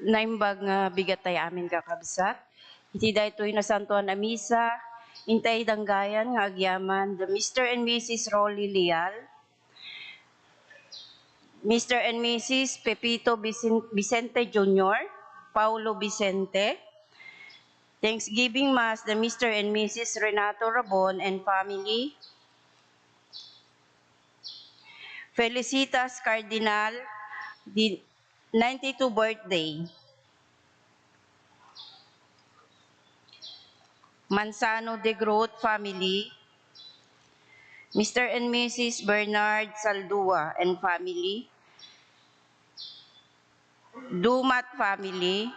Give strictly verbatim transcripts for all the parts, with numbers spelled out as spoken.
Naimbag nga bigat tayo amin, kakabsat. Iti daytoy nasantuan a misa, intay danggayan nga agyaman da Mister and Missus Rolly Leal, Mister and Missus Pepito Vicen-, Vicente Junior, Paulo Vicente. Thanksgiving Mass da Mister and Missus Renato Rabon and family. Felicitas Cardinal, di ninety-two birthday. Manzano de Groot family. Mister and Missus Bernard Saldua and family. Dumat family.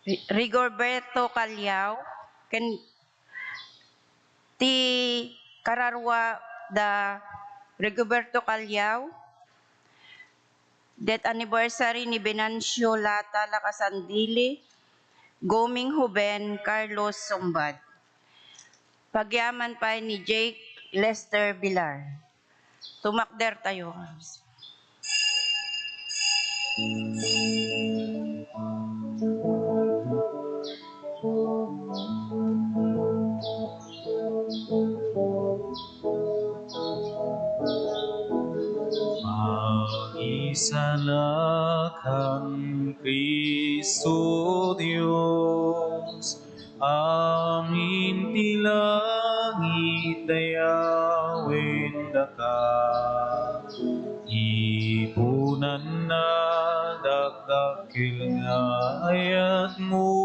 Ri-, Rigoberto Callao, ken ti kararua da Rigoberto Callao, death anniversary ni Venancio Lata Lacasandili, Goming Huben Carlos Sumbad. Pagyaman pay ni Jake Lester Villar. Tumakder tayo. Maisalakan Cristo Dios, amin ti langit dayawen daka. Ipunanna dakdakkel nga ayatmo,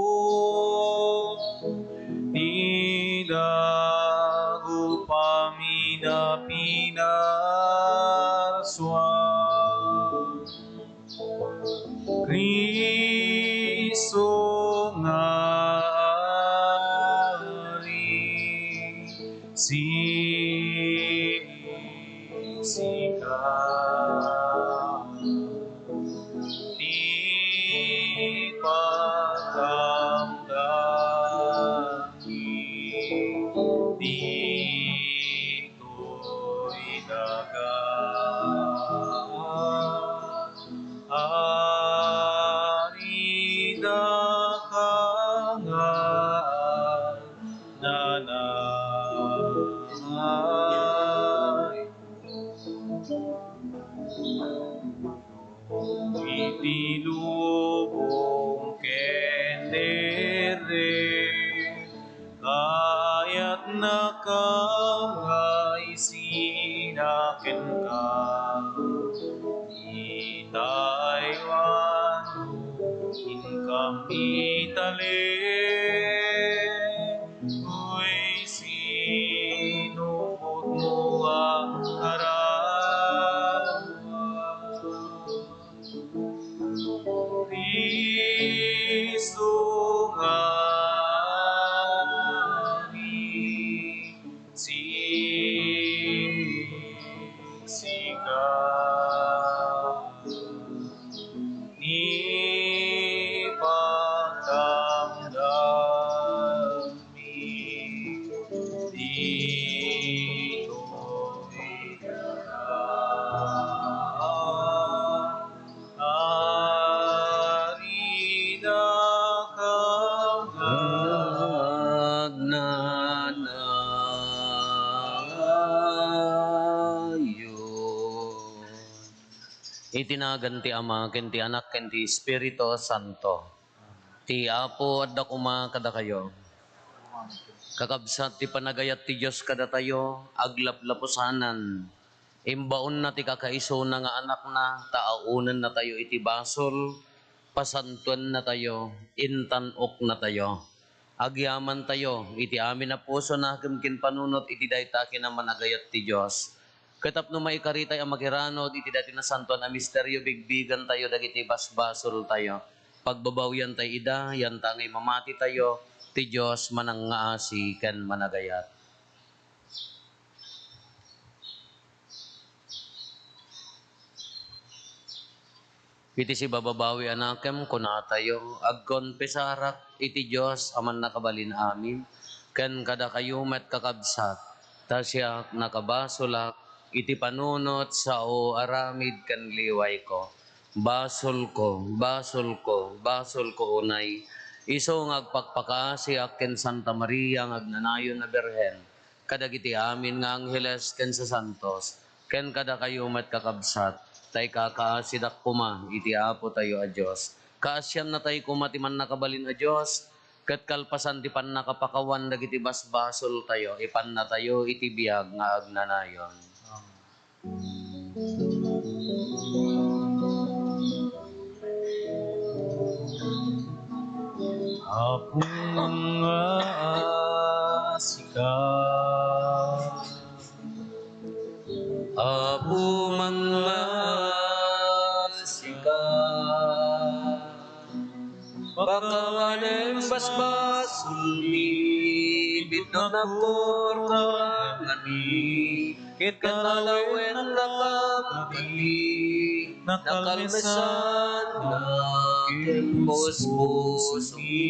ti dagup amin a pinarsua. Cristo nga Ari, sika ti pagkamdami ditoy daga. Ari daka nga nanay. Iti lubong ken dere, kayatnaka nga isina kenka. Ita aywan, inkam itali. Uy, sinupotmo a kararuan. Cristo nga Ari, sika ni pagkamdam. Iti nagan ti Ama, ken ti Anak, ken ti Espiritu Santo. Ti Apo adda koma kadakayo. Kakabsat, ti panagayat ti Dios kadatayo, aglaplapusanan. Imbaonna ti kakaisuna nga Anakna, ta aunennatayo iti basol, pasantuennatayo, intan-oknatayo. Agyamantayo iti amin a pusona ken kinpanunot iti dayta a kinamanagayat ti Dios. Ket tapno maikaritay a makiranud iti daytoy nasantoan a misterio, bigbigantayo dagiti basbasoltayo. Pagbabawiantay ida, yantangay mamatitayo, ti Dios manangngaasi ken managayat. Iti sibababawi a nakem, kunatayo, agkonfesarak iti Dios a Mannakabalin-amin, ken kadakayo met, kakabsat, ta siak nakabasolak iti panunot sao aramid ken liwayko. Basolko, basolko, basolko unay, isu nga agpakpakaasiak ken Santa Maria nga agnanayon a Birhen, kadagiti amin nga angheles ken sasantos, ken kadakayo met, kakabsat, ta ikakaasidak koma iti Apotayo a Dios. Kaasiannatay koma ti Mannakabalin a Dios, ket kalpasan ti pannakapakawan dagiti basbasoltayo, ipannatayo iti biag nga agnanayon. Apo, mangngaasika. Apo, mangngaasika. Pakawanem basbasolmi, bitnak kukuranganmi, ket alawen nakapati, nakalmesannak ken puspusomi.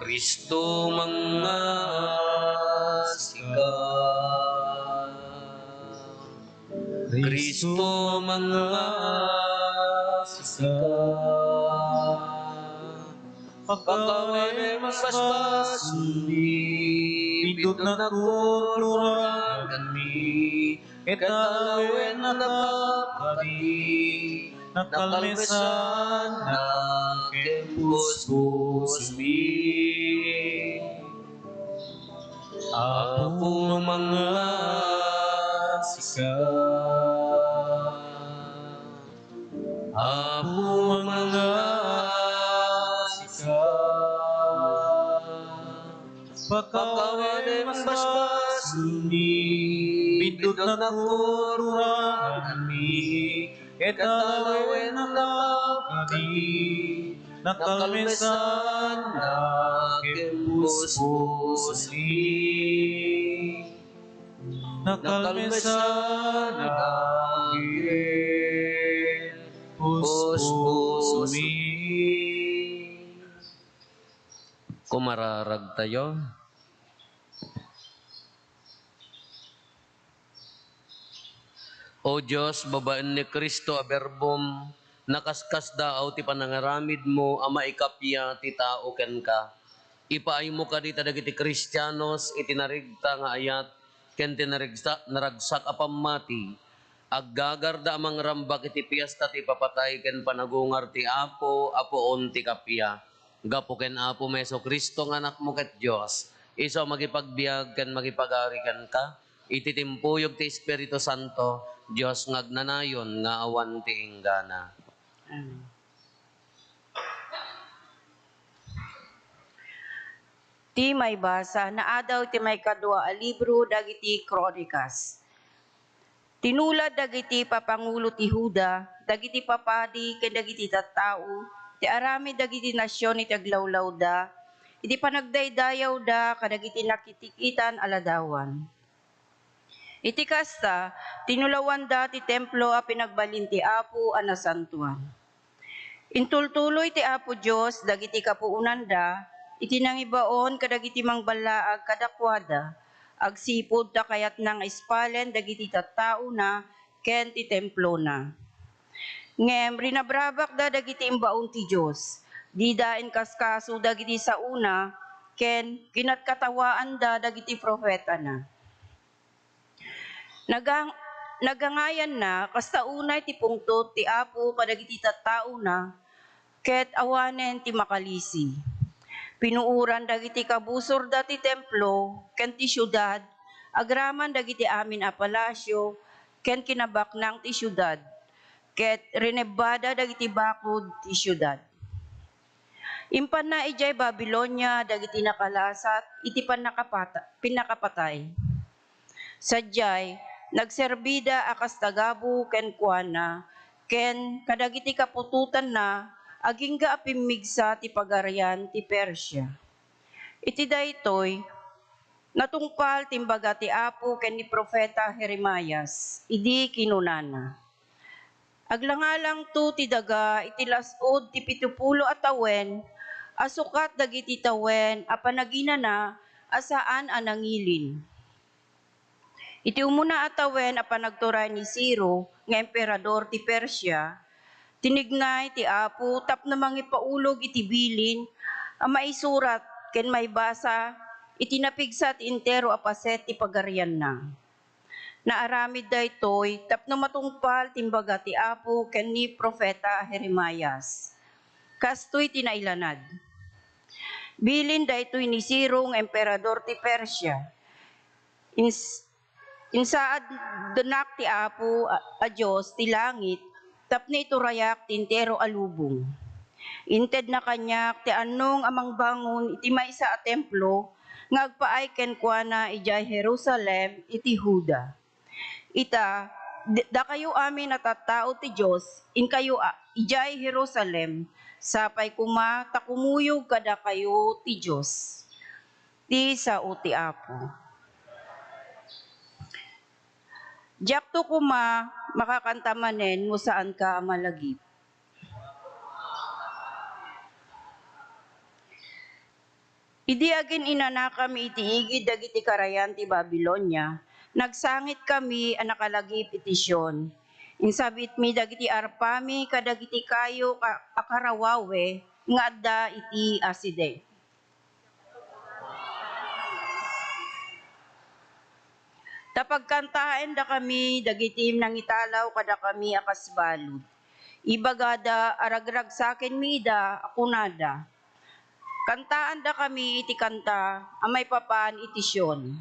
Cristo, mangngaasika. Cristo, mangngaasika. Pakawanem basbasolmi, bitnak kukuranganmi, ket alawen nakapati, nakalmesannak ken puspusomi. Apo, mangngaasika. Apo, mangngaasika. Pakawanem basbasolmi, bitnak kukuranganmi, ket alawen nakapati, nakalmesannak ken puspusomi. Nakalmesannak ken puspusomi. Kumararagtayo. O Dios, babaen ni Cristo a Berbom, nakaskasdaaw ti panangaramidmo a maikappia ti tao kenka. Ipaaymo kadi ta dagiti Kristianos iti narigta nga ayat ken ti narigsa-, naragsak a pammati, aggagarda a mangrambak iti piesta ti ipapatay ken panagungar ti Apo a puon ti kappia. Gapu ken Apomi Jesu-Cristo nga Anakmo ket Dios, isu a mangipagbiag ken mangipagari kenka, iti timpuyog ti Espiritu Santo, Dios nga agnanayon nga awan ti inggana. Amen. Ti maibasa, naadaw ti maikadua a libro dagiti Kronikas. Tinulad dagiti papangulo ti Juda, dagiti papadi ken dagiti tattao ti aramid dagiti nasion iti aglawlawda iti panagdaydayawda kadagiti nakitikitan a ladawan. Iti kasta, tinulawanda ti templo a pinagbalin ti Apo a nasantoan. Intultuloy ti Apo Dios dagiti kapuonanda iti nangibaon kadagiti mangballaag kadakuada, agsipud ta kayatna nga ispalen dagiti tattaona ken ti templona. Ngem rinabrabakda dagiti imbaon ti Dios, dida inkaskaso dagiti saona, ken kinatkatawaanda dagiti profetana. Nagang-, nagangayanna, kasta unay ti pungtot ti Apo kadagiti tattaona, ket awanen ti makalisi. Pinuoran dagiti kabusorda ti templo ken ti siudad, agraman dagiti amin a palasio ken kinabaknang ti siudad, ket rinebbada dagiti bakud ti siudad. Impanna idiay Babilonia dagiti nakalasat iti pannakapata-, pinnakapatay. Sadiay, nagserbida a kas tagabu kenkuana ken kadagiti kaputotanna agingga a pimmigsa ti pagarian ti Persia. Iti daytoy, natungpal ti imbaga ti Apo ken ni profeta Jeremias idi kinunana, "Aglangalangto ti daga iti las-ud ti pitopulo a tawen a sukat dagiti tawen a panaginana a saan a nangilin." Iti umuna a tawen a panagturay ni Ciro nga emperador ti Persia, tinignay ti Apo tapno mangipaulog iti bilin a maisurat ken maibasa iti napigsa ti entero a paset ti pagarianna. Naaramid daytoy tapno matungpal ti imbaga ti Apo ken ni Profeta Jeremias. Kastoy ti nailanad. Bilin daytoy ni Ciro nga emperador ti Persia. Ins-, insaadnak ti Apo a, a Dios ti langit tapno iturayak ti entero a lubong. Intedna kaniak ti annong a mangbangon iti maysa a templo nga agpaay kenkuana idiay Jerusalem iti Juda. Ita, d-, dakayo amin a tattao ti Dios, inkayo a, idiay Jerusalem, sapay koma ta kumuyog kadakayo ti Dios. Ti sao ti Apo. Diakto koma makakanta manen no saanka a malagip. Idi agin-inanakami iti igid dagiti karayan ti Babilonia, nagsangitkami a nakalagip iti Sion. Insabitmi dagiti arpami kadagiti kayo ka-, a karawawe nga adda iti asideg. Ta pagkantaendakami dagiti nangitalaw kadakami a kas balud. Ibagada a ragragsakenmi ida a kunada, "Kantaendakami iti kanta a maipapan iti Sion."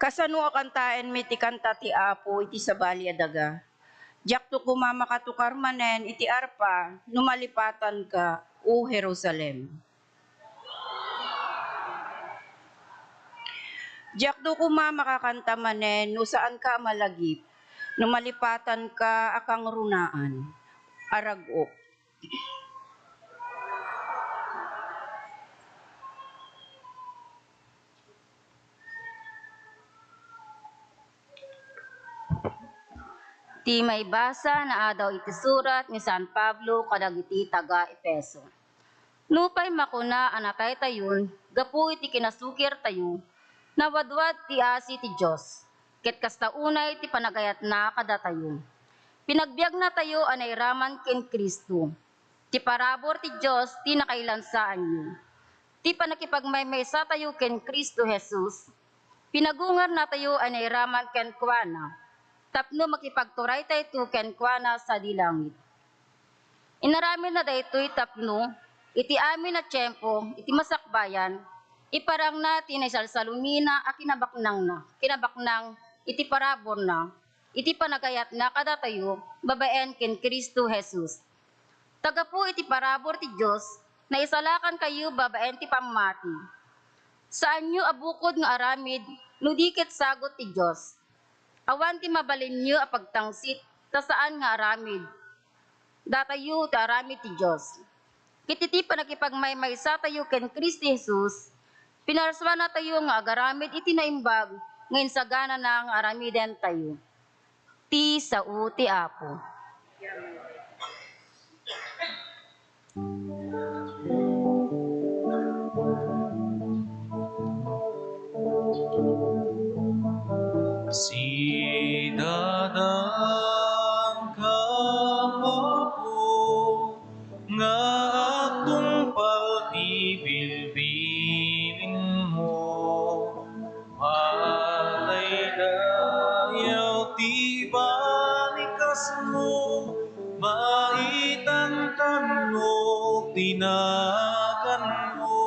Kasano a kantaenmi ti kanta ti Apo iti sabali a daga? Diakto koma makatukar manen iti arpa no malipatanka, O Jerusalem. Diakto koma makakanta manen no saanka a malagip, no malipatanka a kangrunaan a rag-ok. Ti maibasa naadaw iti surat ni San Pablo kadagiti taga-Efeso. Nupay makuna a nataytayon gapu iti kinasukirtayo, nawadwad ti asi ti Dios, ket kasta unay ti panagayatna kadatayo. Pinagbiagnatayo a nairaman ken Cristo. Ti parabur ti Dios ti nakailansaanyo. Ti pannakipagmaymaysatayo ken Cristo Jesus, pinagungarnatayo a nairaman kenkuana, tapno makipagturaytayto kenkuana sadi langit. Inaramidna daytoy tapno, iti amin a tiempo, iti masakbayan, iparangna ti naisalsalumina a kinabaknangna, kinabaknang iti paraburna, iti panagayatna kadatayo babaen ken Cristo Jesus. Ta gapu iti parabur ti Dios, naisalakankayo babaen ti pammati. Saanyo a bukod nga aramid no di ket sagut ti Dios. Awan ti mabalinyo a pagtangsit ta saan nga aramid. Datayo ti aramid ti Dios. Ket iti pannakipagmaymaysatayo ken Cristo Jesus, pinarsuanatayo nga agaramid iti naimbag nga insaganana nga aramidentayo. Ti sao ti Apo. Sidadanka, Apo, nga agtungpal ti bilbilinmo. Matay dayaw ti balikasmo, maitantanok ti naganmo.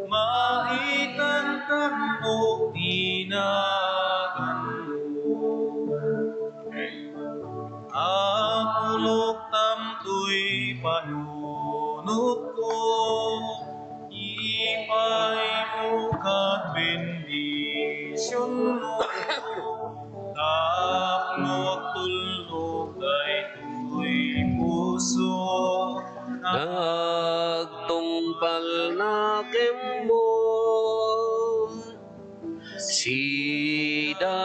Maitantanok ti naganmo. Apo, luktam toy panunotko, ipaymo kat bendisionmo, tapno agtulnog daytoy puso nga agtungpalna kenmo. Sidadanka,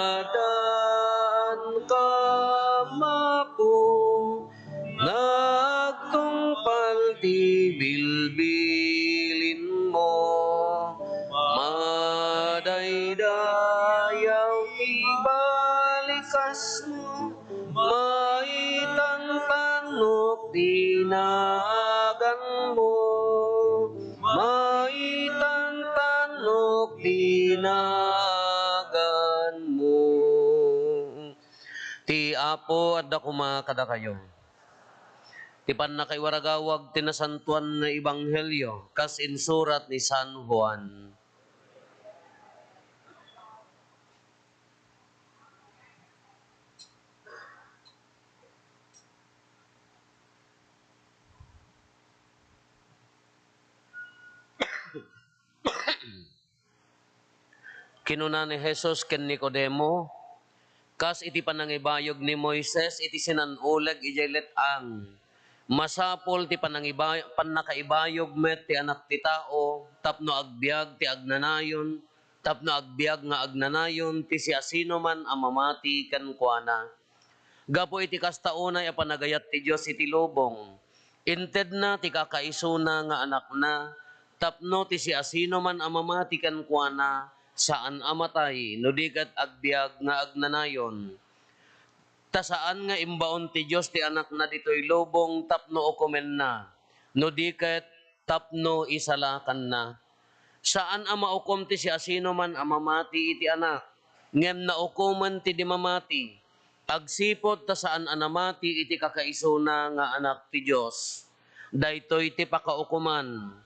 Apo, nga agtungpal ti bilbilinmo. kasmo, maitantanok dinaganmo, maitantanok dinaganmo. Ti Apo adda koma kadakayo. Ti pannakaiwaragawag ti nasantoan nga ebanghelio kas insurat ni San Juan. Kinuna ni Jesus ken Nicodemo, kas iti panangibayog ni Moises iti sinan-uleg idiay let-ang, masapul ti panangiba-, pannakaibayog met ti Anak ti Tao tapno agbiag ti agnanayon, tapno agbiag nga agnanayon ti siasinoman a mamati kenkuana. Gapu iti kasta unay a panagayat ti Dios iti lubong, intedna ti kakaisuna nga Anakna tapno ti siasinoman a mamati kenkuana saan a matay no di ket agbiag nga agnanayon. Ta saan nga imbaon ti Dios ti Anakna ditoy lubong tapno ukomenna, no di ket tapno isalakanna. Saan a maukom ti siasinoman a mamati iti Anak, ngem naukomen ti di mamati, agsipud ta saan a namati iti kakaisuna nga Anak ti Dios. Daytoy ti pakaukoman.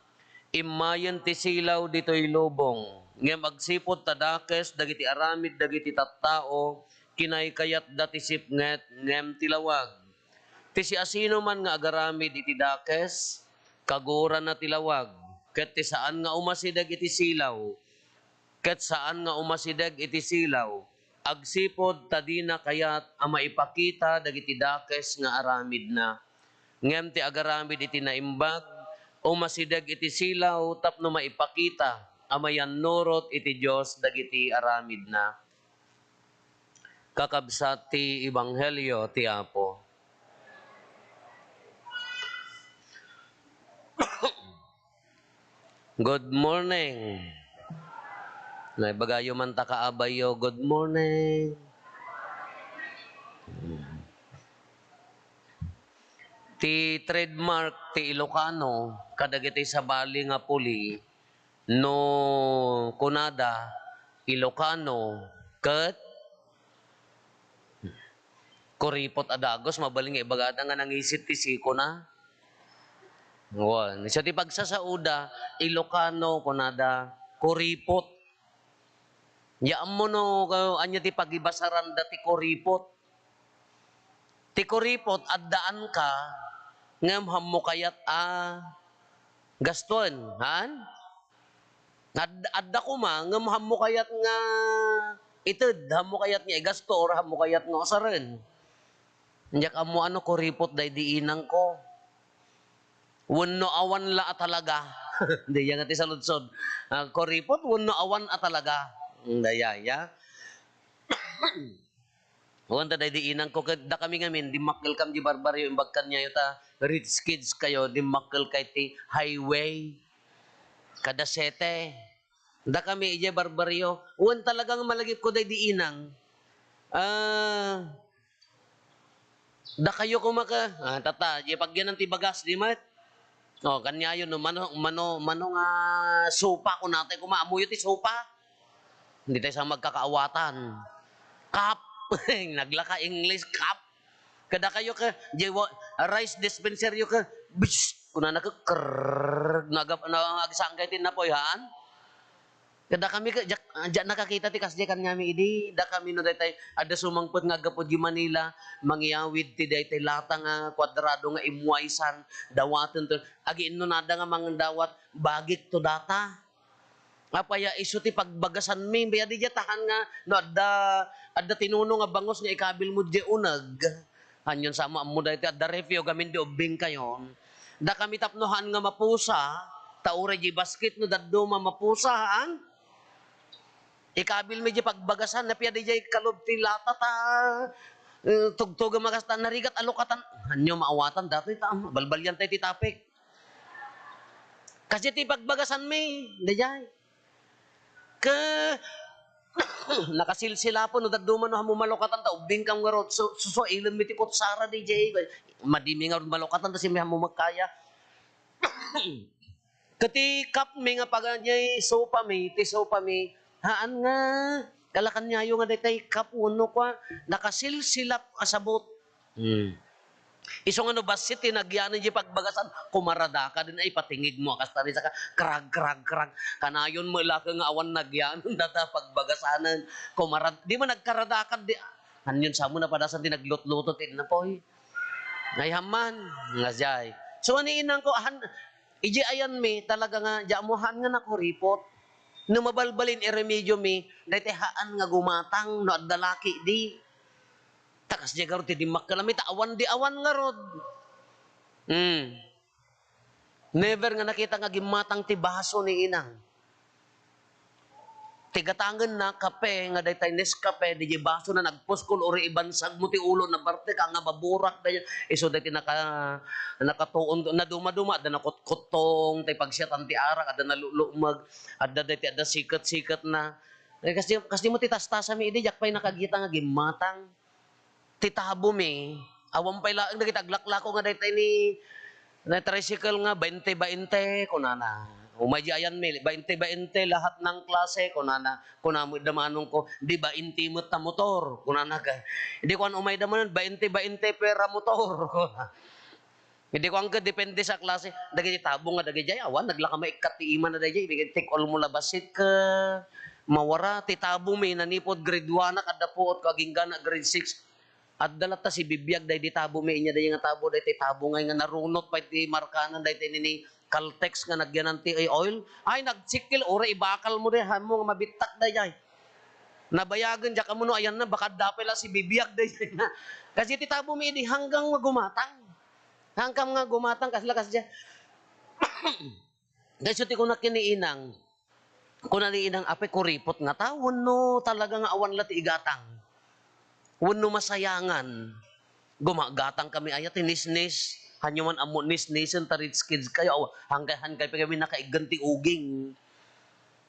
Immayen ti silaw ditoy lubong, ngem agsipud ta dakes dagiti aramid dagiti tattao, kinaykayatda ti sipnget ngem ti lawag. Ti siasinoman nga agaramid iti dakes, kagurana ti lawag, ket ti saan nga umasideg iti silaw, ket saan nga umasideg iti silaw, agsipud ta dina kayat a maipakita dagiti dakes nga aramidna. Ngem ti agaramid iti naimbag, umasideg iti silaw tapno maipakita a mayannurot iti Dios dagiti aramidna. Kakabsat ti ebanghelio ti Apo. Good morning. Naibagayo man ta kaabayyo, "Good morning." Ti trademark ti Ilocano kadagiti sabali nga puli no kunada Ilocano ket kuripot a dagus, mabalin nga ibagada nga nangisit ti sikona. Wen, isu ti pagsasaoda, Ilocano, kunada, kuripot. Ya ammo no, ka-, ania ti pagibasaranda ti kuripot? Ti kuripot, addaan ka, ngem hammo kayat a gastuen, han? Ad-, adda koma, ngem hammo kayat nga ited, hammo kayat nga igasto, or hammo kayat nga usaren. Diak ammo ano, kuripot daydi inangko. Wenno awan la a talaga. Daydiay nga ti saludsod. Ah, kuripot, wenno awan a talaga. Mm, daydiay, ya. Wen ta daydi inangko, ket dakami ngamin, dimmakkelkami di barbarrio, imbag kaniayo ta rich kids kayo, dimmakkel kay ti highway. Kada sete. Dakami idiay barbarrio. Wen talagang malagipko daydi inang. Ah, dakayo koma ka. Ah, tata, di pagyanan ti bagas, di met. Oh, kaniayo no, mano, mano, mano nga sopa, kunatay koma, ammoyo ti sopa. Ditoy sa magkakaawatan. Cup. Naglaka English, cup. Kadakayo ka, jay wa-, rice dispenseryo ka, bish, kunana ka, krrrr, nagap-, na-, agsanggay ti napoy, haan? Kadakami ka, jak-, jak nakakita ti kasdiay kaniami idi, dakami no daytay, adda sumangpet nga aggapu di Manila, mangyawid ti daytay lata nga kuadrado nga imwaysan, dawaten to, agiinnunada nga mangdawat, bagik to data. Apay a isu ti pagbagasanmi, bay, adi diay tahan nga no adda, adda tinuno nga bangus nga ikabilmo diay uneg. Anian sa ammo, ammo daytoy adda refio gamin di ubbing kayon. Dakami tapno haan nga mapusa, ta uray diay basket no dadduma mapusa, haan? Ikabilmi diay pagbagasan, napia diay kalub ti lata ta, eh, tugtugem a kasta, narigat a lukatan. Ania maawatan datoy ta, balbalian tay ti topic. Kasi ti pagbagasanmi, daydiay. Ke-, Nakasilsilapon no dadduma no hammo malukatan ta ubbingkam ngarud. Su-, susuailenmi ti kutsara diay. Madimi ngarud malukatan ta simi hammo magkaya. Ket ti cup mi nga paganay sopami, ti sopami, haan nga, kalakanyayo nga daytay cup wenno kua, nakasilsilap a sabot. Hmm. Isu nga no bassit ti nagyanan diay pagbagasan, kumaradaka din ay patingigmo a kasta ni saka, krag, krag, krag. Kanayon met la nga awan nagyanan data pagbagasanen. Kumarad-, di man nagkaradakad di, anyon samo napadasan ti naglutluto ti napoy. Ay, hamman, nga jay. So, ani inang ko, han, iji ayan mi, talaga nga, di ammo haan nga nakuripot. No mabalbalin iremedyo mi, daytay haan nga gumatang, no adda laki di. Ta kasdiay garud ti dimmakkel a mi, ta awan di awan ngarud. Hmm. Never nga nakita nga gimmatang ti baso ni inang. Ti gatangenna, kape, nga daytay Nescafe, diay basona nagpuskol, uray ibansagmo ti ulo, nabartek, nga baburak, dayta, isu daytay naka-, nakatuon, nadumaduma, adda nakutkuttong, tay pagsiatan ti arak, adda nalulumeg, adda daytay, adda siket-siketna. Eh, kasdi, kasdi mo ti tastasami idi, diak pay nakakita nga gimmatang. Ti tabomi, awan pay laeng dagiti aglaklako nga daytay ni, ni tricycle nga, "Bainte, bainte," kunana. Umay di ayanmi, "Bainte, bainte, lahat ng klase," kunana. Kuna met da manong ko, "Di bainte met ta motor," kunana ka. Idi kuan, umay da manen, "Bainte, bainte, pera motor," kuna. Idi kuan ket depende sa klase. Dagiti tabo nga dagidiay, awan, naglaka maikkat ti imana dagidiay. Ibigay take all mo la bassit ket mawara. Ti tabomi, nanipud grade one ak, adda puot ko, agingga na grade six. Adda latta sibibiag daydi tabomi, inya daydi nga tabo, daydi tabo ngay nga narunot pay ti markanan, daydi nini Caltex nga nagyanan ti oil. Ay, nagsikil, uray ibakal mo daydi, haan mo nga mabittak daydi. Nabayagen, diak ammo no ayanna, baka adda pay la sibibiag daydi. Kasi ti tabomi idi hanggang nga gumatang. Hanggang nga gumatang, kasla kasdiay. Dayso ti kunak ken ni inang. Kuna ni inang, "Apay, kuripot ngata wenno talaga nga awan la ti igatang? Wenno masayangan?" Gumagatang kami aya ti nisnis. Hanyo man ammo nisnisen ta rich kids kayo. Aw, hangkay, hangkay pa kami nakaiggan ti uging.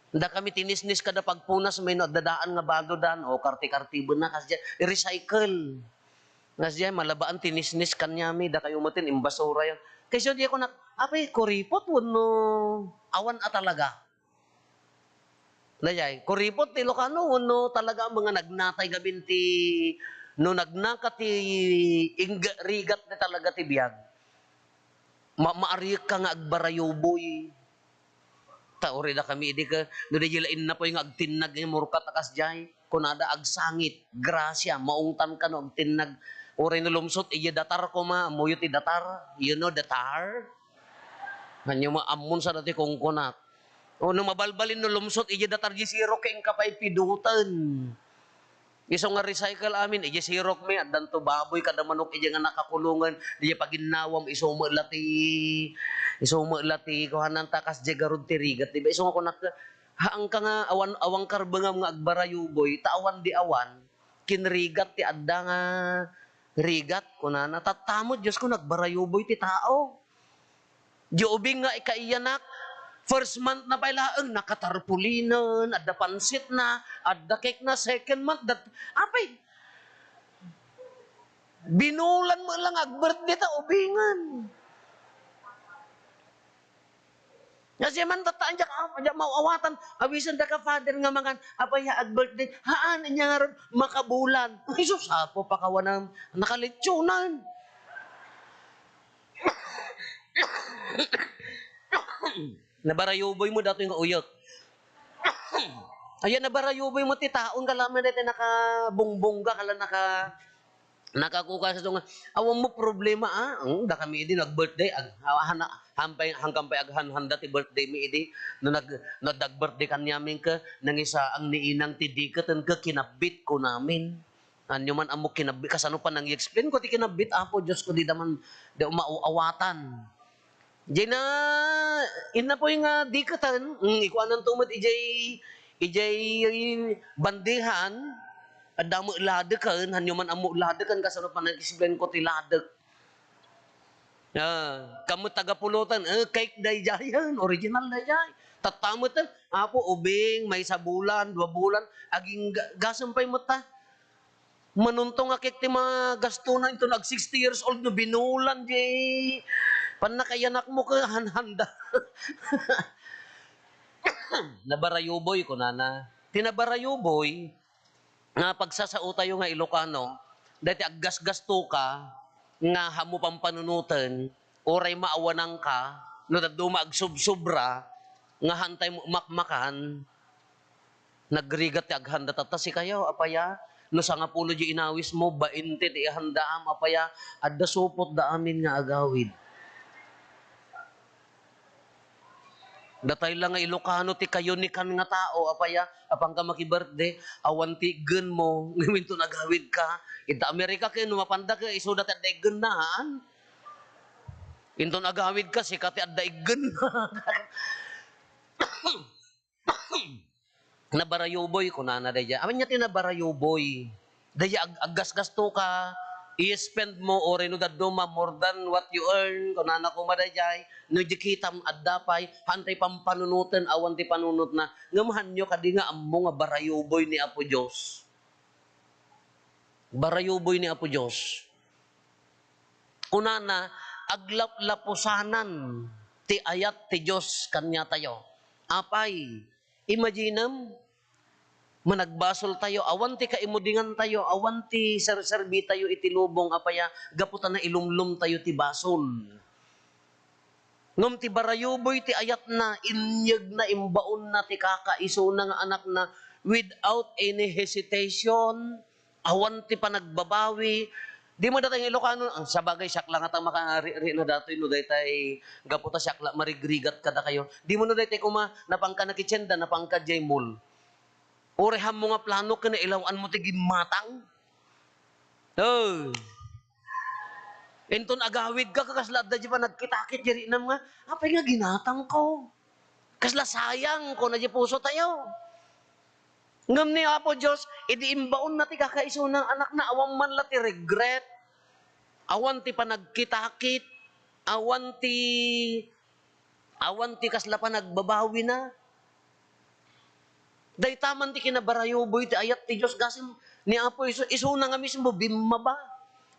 Dakami ti nisnis kada pagpunas, may no adda daan nga baludan, o karti-kartiben na, kasdiay, i-recycle. Kasdiay, malabaan ti nisnis kaniami, dakayo met ti imbasurayo. Kayso di ako nak-, apay, kuripot wenno awan a talaga? Daydiay, kuripot ti Ilocano wenno talaga nga nagnatay gamin ti, no nagnaka ti ingga-, rigat na talaga ti biag. Ma-, maariyek ka nga agbarayuboy. Ta uray dakami idi ka, no daydiay la innapoy nga agtinnag nga murkat a kasdiay. Kunada, "Agsangit, grasia, maungtan ka no agtinnag." Uray no lumsot, idiay datar koma, ammoyo ti datar? You know datar? Hanyo ma-, ammon sa dati kungkunak. O no mabalbalin no lumsot, idiay datar, idiay sirok, ken ka pay pidoten. Isu nga recycle amin, idiay sirok mi, addanto baboy kada manok, idiay nga nakakulongen, idiay paginnawam, isu met la ti, isu met la ti, kuanan ta kasdiay garud ti rigat, di ba? Isu nga kunak, haanka nga awan, awan karbengam nga agbarayuboy, ta awan di awan, ken rigat ti adda nga rigat, kunana. Tatta met, Diosko, nagbarayuboy ti tao. Di ubing nga ikaiyanak, first month na pay laeng, nakatarpulinen, adda pansitna, adda cake na, second month, dat-, apay, binulan mo lang ag-birthday ta ubingen. Kasi man tatta, diak, ah, diak maawatan, awisen da ka, Father, nga mangan, apay, ag-birthday, haan, inya ngarud, makabulan. Ay, sus, apo, pakawanam, nakalitsunan. Nabarayuboy mo datoy nga uyek. Ayan, nabarayuboy mo ti taon, kalaman dayta nakabungbongga, kala naka-, nakakuka sa tunga. Awan mo problema, ah. Ang, dakami idi nag-birthday, ag-, ah, hana-, hampay, hangkan pay aghanhanda ti birthday mi idi. No nag-, no dag-birthday kaniamin ka, nangisaang ni inang ti diketen ka kinabit ko namin. Anyo man ammo kinabit, kasano pa nang i-explain ko ti kinabit, Apo Diosko, di da man, di mauawatan. Diay na, innapoy nga diketen, mm, ikuananto met idiay, idiay bandehan, adda met ladeken, hanyo man ammo ladeken, kasano pa nang i-explain ko ti ladek. Ah, kamu taga Pulutan, eh, cake daydiayen, original daydiay. Tatta met, Apo, ubing, maysa bulan, dua bulan, agingga-, gasem pay met ta. Manuntong a kek ti mga gastona inton ag sixty years old no binulan di pannakaiyanakmo ket hanhanda. Nabarayuboy, kunana. Ti nabarayuboy, nga pagsasaotayo nga Ilocano, daytoy aggasgastoka nga haanmo pampanunoten, uray maawananka, no dadduma agsubsobra, nga haantay mo umakmakan, nagrigat ti aghanda. Tatta sikayo, apaya? No sangapulo di inawismo, bainte ti ihandaam, apaya? Adda supotda amin nga agawid. Datay la nga Ilocano ti kayunikan nga tao, apaya? Apanka maki-birthday, awan ti iggenmo, ngem inton agawidka, ita Amerika ken no mapanda ket isuda ti adda iggenna, haan? Inton agawidka, sika ti adda iggenna. Nabarayuboy, kunana daydiay. Ania ti nabarayuboy? Daydiay ag-, aggasgastoka, i-spend mo, uray no dadduma more than what you earn, kunana koma daydiay. No di kitam, adda pay, haantay pampanunoten, awan ti panunotna. Ngem haanyo kadi nga ammo nga barayuboy ni Apo Dios? Barayuboy ni Apo Dios. Kunana, aglaplapusanan ti ayat ti Dios kaniatayo. Apay, imaginem, managbasoltayo, awan ti kaimudingantayo, awan ti serserbitayo iti lubong, apaya, gapu ta nailumlomtayo ti basol. Ngem ti barayuboy ti ayatna, inyegna, imbaonna ti kakaisuna nga anakna without any hesitation, awan ti panagbabawi. Dimo datay nga Ilocano, ah, sabagay, siak la ngata makari-, ri-, na datoy no daytay gapu ta siak la marigrigat kadakayo. Dimo no daytay koma, napanka nakitienda, napanka diay mall. Uray haanmo nga plano ken nailaw-anmo ti gimmatang. Oh. Inton agawidka, kasla adda diay panagkitakit diay rinam nga, "Apay nga ginatangko? Kasla sayang," kuna diay pusotayo. Ngem ni Apo Dios, idi imbaonna ti kakaisuna nga anakna, awan man la ti regret, awan ti panagkitakit, awan ti Awan ti kasla panagbabawina. Dayta man ti kinabarayuboy ti ayat ti Dios, gasem ni Apo Isu-, isuna nga mismo bimmaba.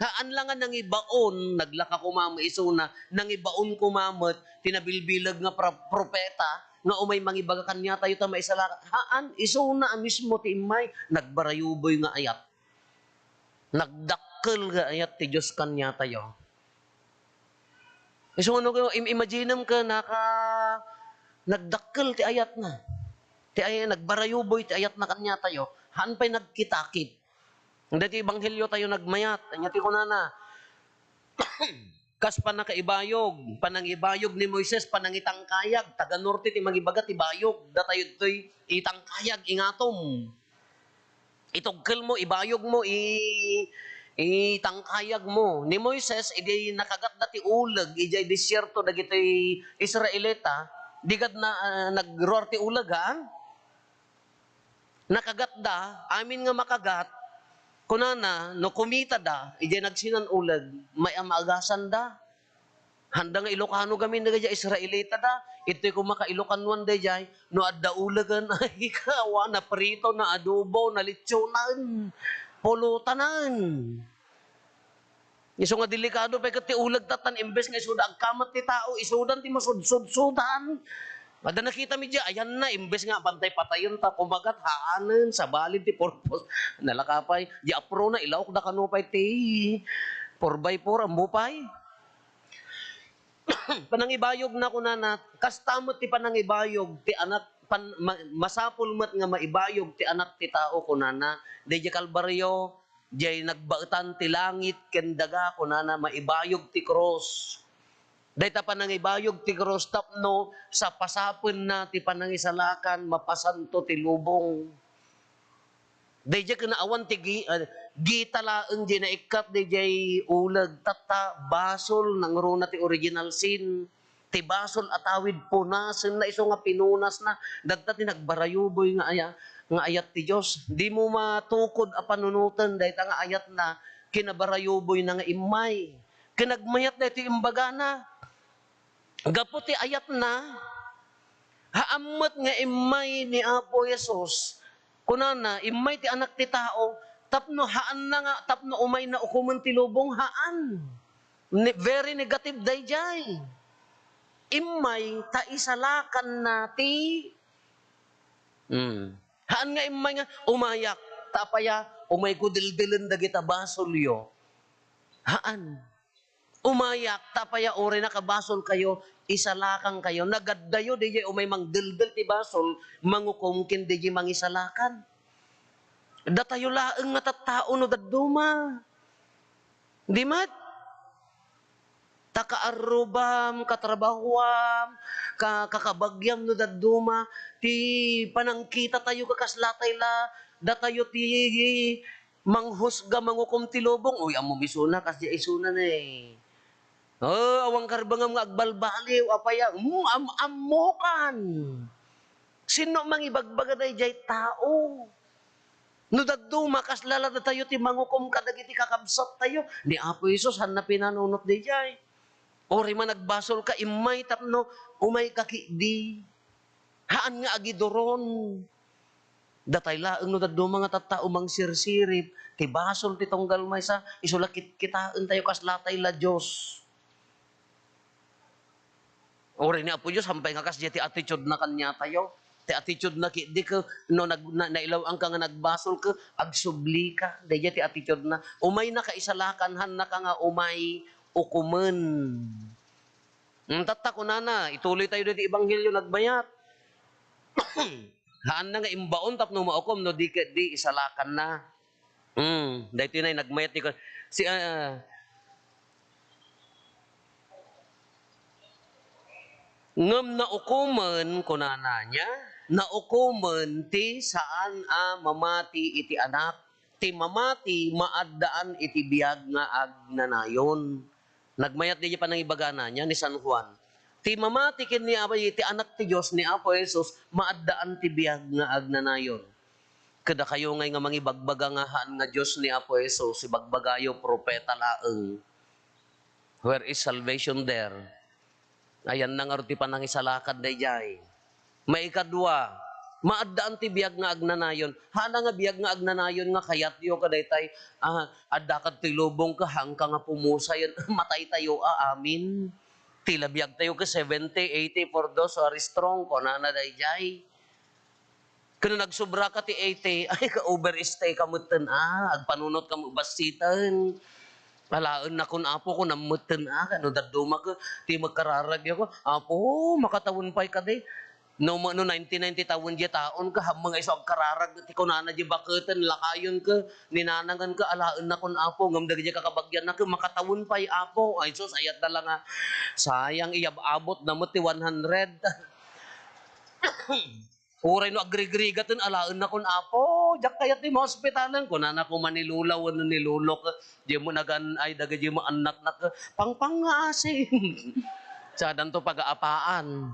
Haan la nga nangibaon, naglaka koma met isuna, nangibaon koma met ti nabilbileg nga pro-, propeta nga umay mangibaga kaniatayo ta maisalak-, haan, isuna a mismo ti immay, nagbarayuboy nga ayat. Nagdakkel nga ayat ti Dios kaniatayo. Isu nga no, im-, imaginem ken naka-, nagdakkel ti ayatna. Ti ay-, nagbarayuboy ti ayatna kaniatayo. Haan pay nagkitakit. Daytoy ebangheliotayo nagmayat. Ania ti kunana? Kas pannakaibayog, panangibayog ni Moises, panangitangkayag, taga-norte ti mangibaga ti bayog, datayo ditoy itangkayag, ingatom. Itugkelmo, ibayogmo, i-, itangkayagmo. Ni Moises, idi nakagatda ti uleg idiay desierto dagiti Israelita, di gad na, ah, nagruar ti uleg, ha? Nakagatda, amin nga makagat, kunana, no kumitada, idiay nagsinan uleg, may amaagasanda. Handa nga Ilocano gamin dagiti Israelita da. Itoy koma ka-Ilocanoan daydiay, no adda ulegen, ay, kawa, naprito, naadobo, nalitsonen, pulutan. Isu nga delikado pay ket ti uleg tattan, imbes nga isuda agkamat ti tao, isudan ti masudsudsudan. Adda nakita mi dia, ayanna, imbes nga pantay patayen ta kumagat, haanen, sabali ti purpose. Nalaka pay, di aprona, ilaok da kano pay ti four by four, ammo pay. Panangibayogna, kunana, kasta met ti panangibayog ti anak, pan-, ma-, masapul met nga maibayog ti anak ti tao, kunana, daydiay Kalbario, diay nagbaetan ti langit ken daga, kunana, maibayog ti krus. Dayta panangibayog ti krus tapno sapasapenna ti panangisalakan, mapasanto ti lubong. Daydiay ken awan ti gi-, ah, gita laeng diay naikkat daydiay uleg, tatta, basol, nangruna ti original sin. Ti basol a tawid, punasenna isu nga pinunasna. Dagta ti nagbarayuboy nga aya-, nga ayat ti Dios. Dimo matukod a panunoten dayta nga ayatna, kinabarayuboyna nga immay. Ken nagmayat daytoy imbagana. Gapu ti ayatna, Haan met nga immay ni Apo Jesus. Kunana, immay ti Anak ti Tao, tapno haanna nga, tapno umayna ukomen ti lubong, haan. Ne-, very negative dayjay. Immay ta isalakanna ti, hmm. Haan nga immay nga, "Umayak, ta apay a, umayko deldelen dagita basolyo." Haan. "Umayak, ta apay a, uray nakabasol kayo, isalakan kayo." Nagaddayo, dayjay umay mangdeldel ti basol, mangukom ken dayjay mangisalakan. Datayo laeng nga tattao no dadduma. Di met? Ta kaarrubam, katrabahuam, ka-, kakabagiam no dadduma, ti panangkitatayo kakasla tay la, datayo ti manghusga, mangukom ti lubong. Uy, ammom isuna, kasdiay isuna ne. Oh, awan karbengam nga agbalbaliw, apay a, mm, am-, ammokan. Sinno mangibagbaga dayjay tao? No dadduma, kasla la datayo ti mangukom kadagiti kakabsattayo. Ni Apo Jesus, haanna pinanunot dayjay. Uray man agbasolka, immay tapno umayka ketdi. Haan nga agiduron. Datay laeng no dadduma nga tattao mangsirsirip, ti basol ti tunggal maysa, isu la kitkitaentayo kasla tay la Dios. Uray ni Apo Dios, haanpay nga kasdiay ti attitude-na kaniatayo. Ti attitude-na ketdi ket no nag-, na-, nailaw-anka nga nagbasol ket agsublika. Daydiay ti attitude-na. Umaynaka isalakan, haannaka nga umay ukomen. Hmm, tatta, kunana, ituloytayo daydi ebanghelio, nagmayat. Haanna nga imbaon tapno maukom no di ketdi isalakanna. Hmm, daytoy nay nagmayat ti ka-, si, ah, ngem naukomen, kunana niya, naukomen ti saan a mamati iti Anak. Ti mamati maaddaan iti biag nga agnanayon. Nagmayat daydiay panangibagana niya ni San Juan. Ti mamati ken ni Apo, ti Anak ti Dios, ni Apo Jesus, maaddaan ti biag nga agnanayon. Kadakayo ngay nga mangibagbaga nga haan nga Dios ni Apo Jesus, ibagbagayo, propeta laeng. Where is salvation there? Ayanna ngarud ti panangisalakan daydiay. Maikadua, maaddaan ti biag nga agnanayon. Haan nga biag nga agnanayon nga kayatyo kadaytay, ah, adda kadtoy lubong ket haanka nga pumusayen, mataytayo a amin. Ti la biagtayo ket seventy, eighty for those who are strong, kunana daydiay. Ken no nagsobra ka ti eighty, ay, ka-overstay ka metten, ah, agpanunot ka met bassiten. Alaennakon, Apo, kunam metten, ah, no dadduma ket ti met kararagyo, Apo, makatawen pay kadi. No, no ninety-nine ti tawen diay taon ket, haanmo nga isu agkararag ti kunana diay baketen, lakayen ket, ninanangen ket, alaennakon, Apo, ngem dagiti kakabagianna ket makatawen pay, Apo. Ay, sus, ayatda la nga, sayang, iyab-abotna met ti one hundred. Uray no agrigrigaten, alaennakon, Apo, diak kayat ti maospitalen. Kunana koma ni Lola wenno ni Lolo ket, diay met nagan-, ay, dagiti met annakna ket, pangpang nga asin. Sadanto pagaapaan.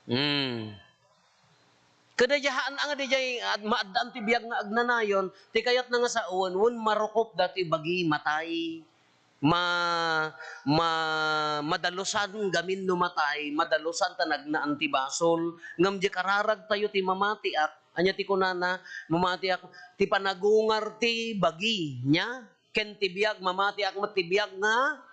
Hmm. Ket daydiay haan nga daydiay ad-, maaddaan ti biag nga agnanayon, ti kayatna nga sawen, wen marukop dati bagi, matay. Ma-, ma-, madalusan gamin no matay, madalusan ta nagnaan ti basol. Ngem diay kararagtayo ti mamatiak, ania ti kunana, mamatiak ti panagungar ti bagi, nia? Ken ti biag, mamatiak met ti biag nga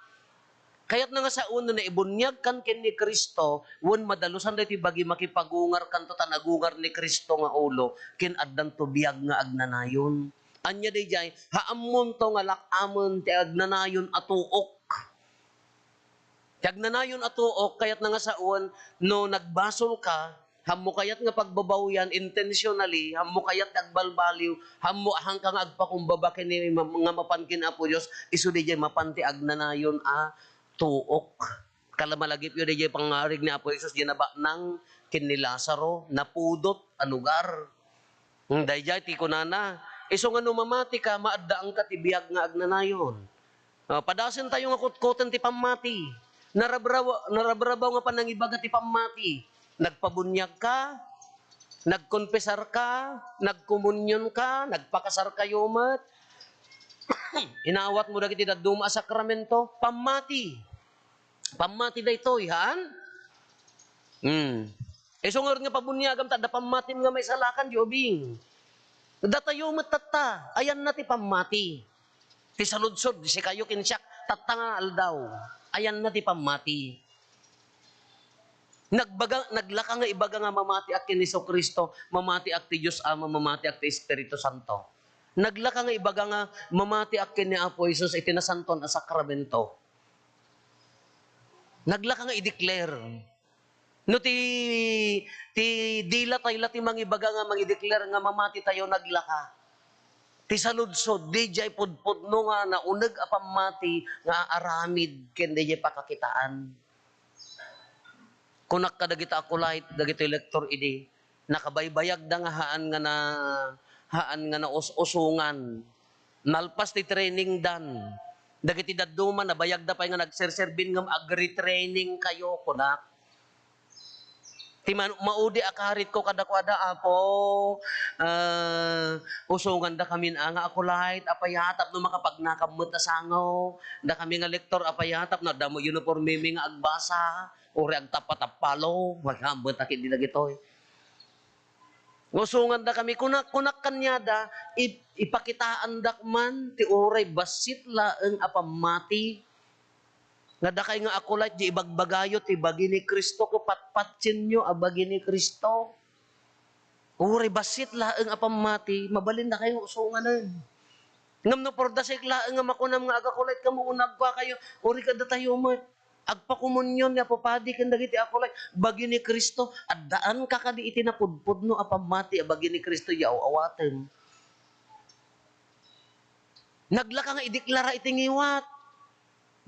kayatna nga sawen no naibuniagkan ken ni Cristo, wen madalusan daytoy bagi makipagungarkanto ta nagungar ni Cristo nga ulo, ken addanto biag nga agnanayon. Ania daydiay, haammonto nga lak-amen ti agnanayon a tuok. Ti agnanayon a tuok, kayatna nga sawen, no nagbasolka, haanmo kayat nga pagbabawian intentionally, haanmo kayat nga agbalbaliw, haanmo, haanka nga agpakumbaba ken ni ma-, nga mapan ken Apo Dios, isu daydiay mapan ti agnanayon a tuok. Kala malagipyo daydiay pangngarig ni Apo Jesus, diay nabatnang ken ni Lazaro, napudot a lugar. Hmm, daydiay ti kunana, isu nga no mamatika, maaddaanka ti biag nga agnanayon. Ah, padasentayo nga kutkoten ti pammati. Narabraw-, narabrabaw nga panangibaga ti pammati. Nagpabuniagka, nagkonfesarka, nagkomunionka, nagpakasarkayo met. Inawatmo dagiti dadduma a sakramento, pammati. Pammati daytoy, haan? Hmm. Isu ngarud nga pabuniagam ta adda pammatim nga maisalakan, di ubing. Datayo met tatta, ayanna ti pammati. Ti saludsod, sikayo ken siak, tatta nga aldaw, ayanna ti pammati. Nagbaga, naglaka nga ibaga nga mamatiak ken Jesu-Cristo, mamatiak ti Dios Ama, mamatiak ti Espiritu Santo. Naglaka nga ibaga nga mamatiak ken ni Apo Jesus iti nasantoan a sakramento. Naglaka nga i-declare. No ti, ti dila tayo la ti mangibaga nga mangi-declare nga mamati tayo, naglaka. Ti saludsod, didiay pudpudno nga nauneg a pammati nga aramid ken didiay pakakitaan. Kunak kadagita a kulait, dagitoy lektor idi, nakabaybayagda nga haan nga na, haan nga naus-usungan. Nalpas ti training dan. Dagiti dadduma, nabayagda pay nga nagserserbi ngem agre-training kayo, kunak. Ti man-, maudi a karitko kadakuada, Apo, ah, usongandakamin a nga akulait, apay a tapno makapagnakam met a sango, dakami nga lektor, apay a tapno adda met uniformemi nga agbasa, uray agtappa-tappalo, magammet a ket di dagitoy. Usongandakami, kunak, kunak kaniada, ip-, ipakitaandak man ti uray bassit laeng a pammati. Nga dakay nga akulait, di ibagbagayo ti bagi ni Cristo, ket patpatienyo a bagi ni Cristo. Uray bassit laeng a pammati, mabalin dakay nga usonganen. Ngem no purdasik laeng nga makunam nga agakulait ka, maunagkuakayo, uray kadatayo met. Agpakomunion ni Apo Padi ken dagiti akulait, bagi ni Cristo, addaan ka kadi iti napudpudno a pammati a bagi ni Cristo, ya aw-awatem. Naglaka nga ideklara iti ngiwat.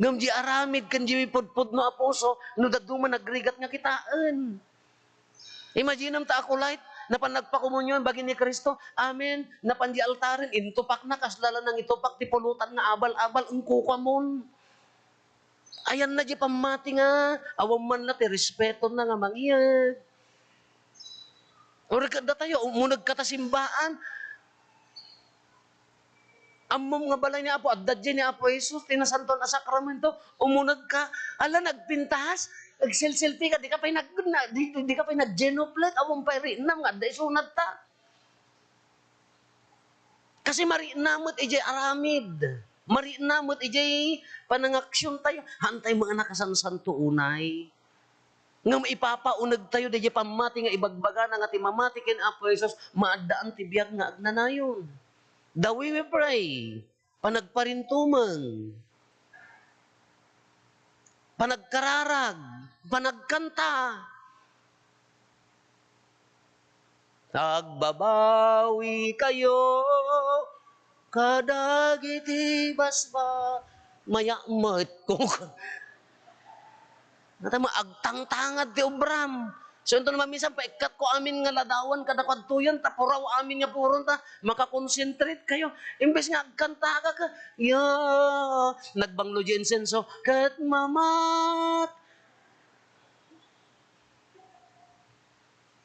Ngem di aramid ken di pudpudno a puso, no dadduma nagrigat nga kitaen. Imaginem ta akulait, napan nagpakomunion bagi ni Cristo. Amen. Napan di altaren, intupakna, kasla la nangitupak ti pulutan nga abal-abal, engkukamon. Ayanna di pammati nga, awan man la ti respetona nga mangyeg. Uray kadatayo, umunegka ta simbaan. Ammom nga balay ni Apo, adda diay ni Apo Jesus, ti nasantoan a sakramento, umunegka. Ala, nagpintas, agselselfie ka, di ka pay nag-, na, di, di ka pay nag-genuflect, awan pay rinnam nga adda isunadta. Kasi marikna met idiay aramid. Marikna met idiay panangaksiontayo. Haantayo met a nakasansanto unay. Ngem ipapaunegtayo daydiay pammati nga ibagbagana nga ti mamati ken Apo Jesus, maaddaan ti biag nga agnanayon. The way we pray, panagparintumeng, panagkararag, panagkanta. Agbabawi kayo kadagiti basba-, mayammet ko. Nata mo, agtangtangad ti obram. So, inton maminsan, paikkatko amin nga ladawan kadakuadtoyan, ta puraw amin nga puron, ta makakonsentrate kayo. Imbes nga agkantaka ka, ya, nagbanglo di insenso, ket mamat-,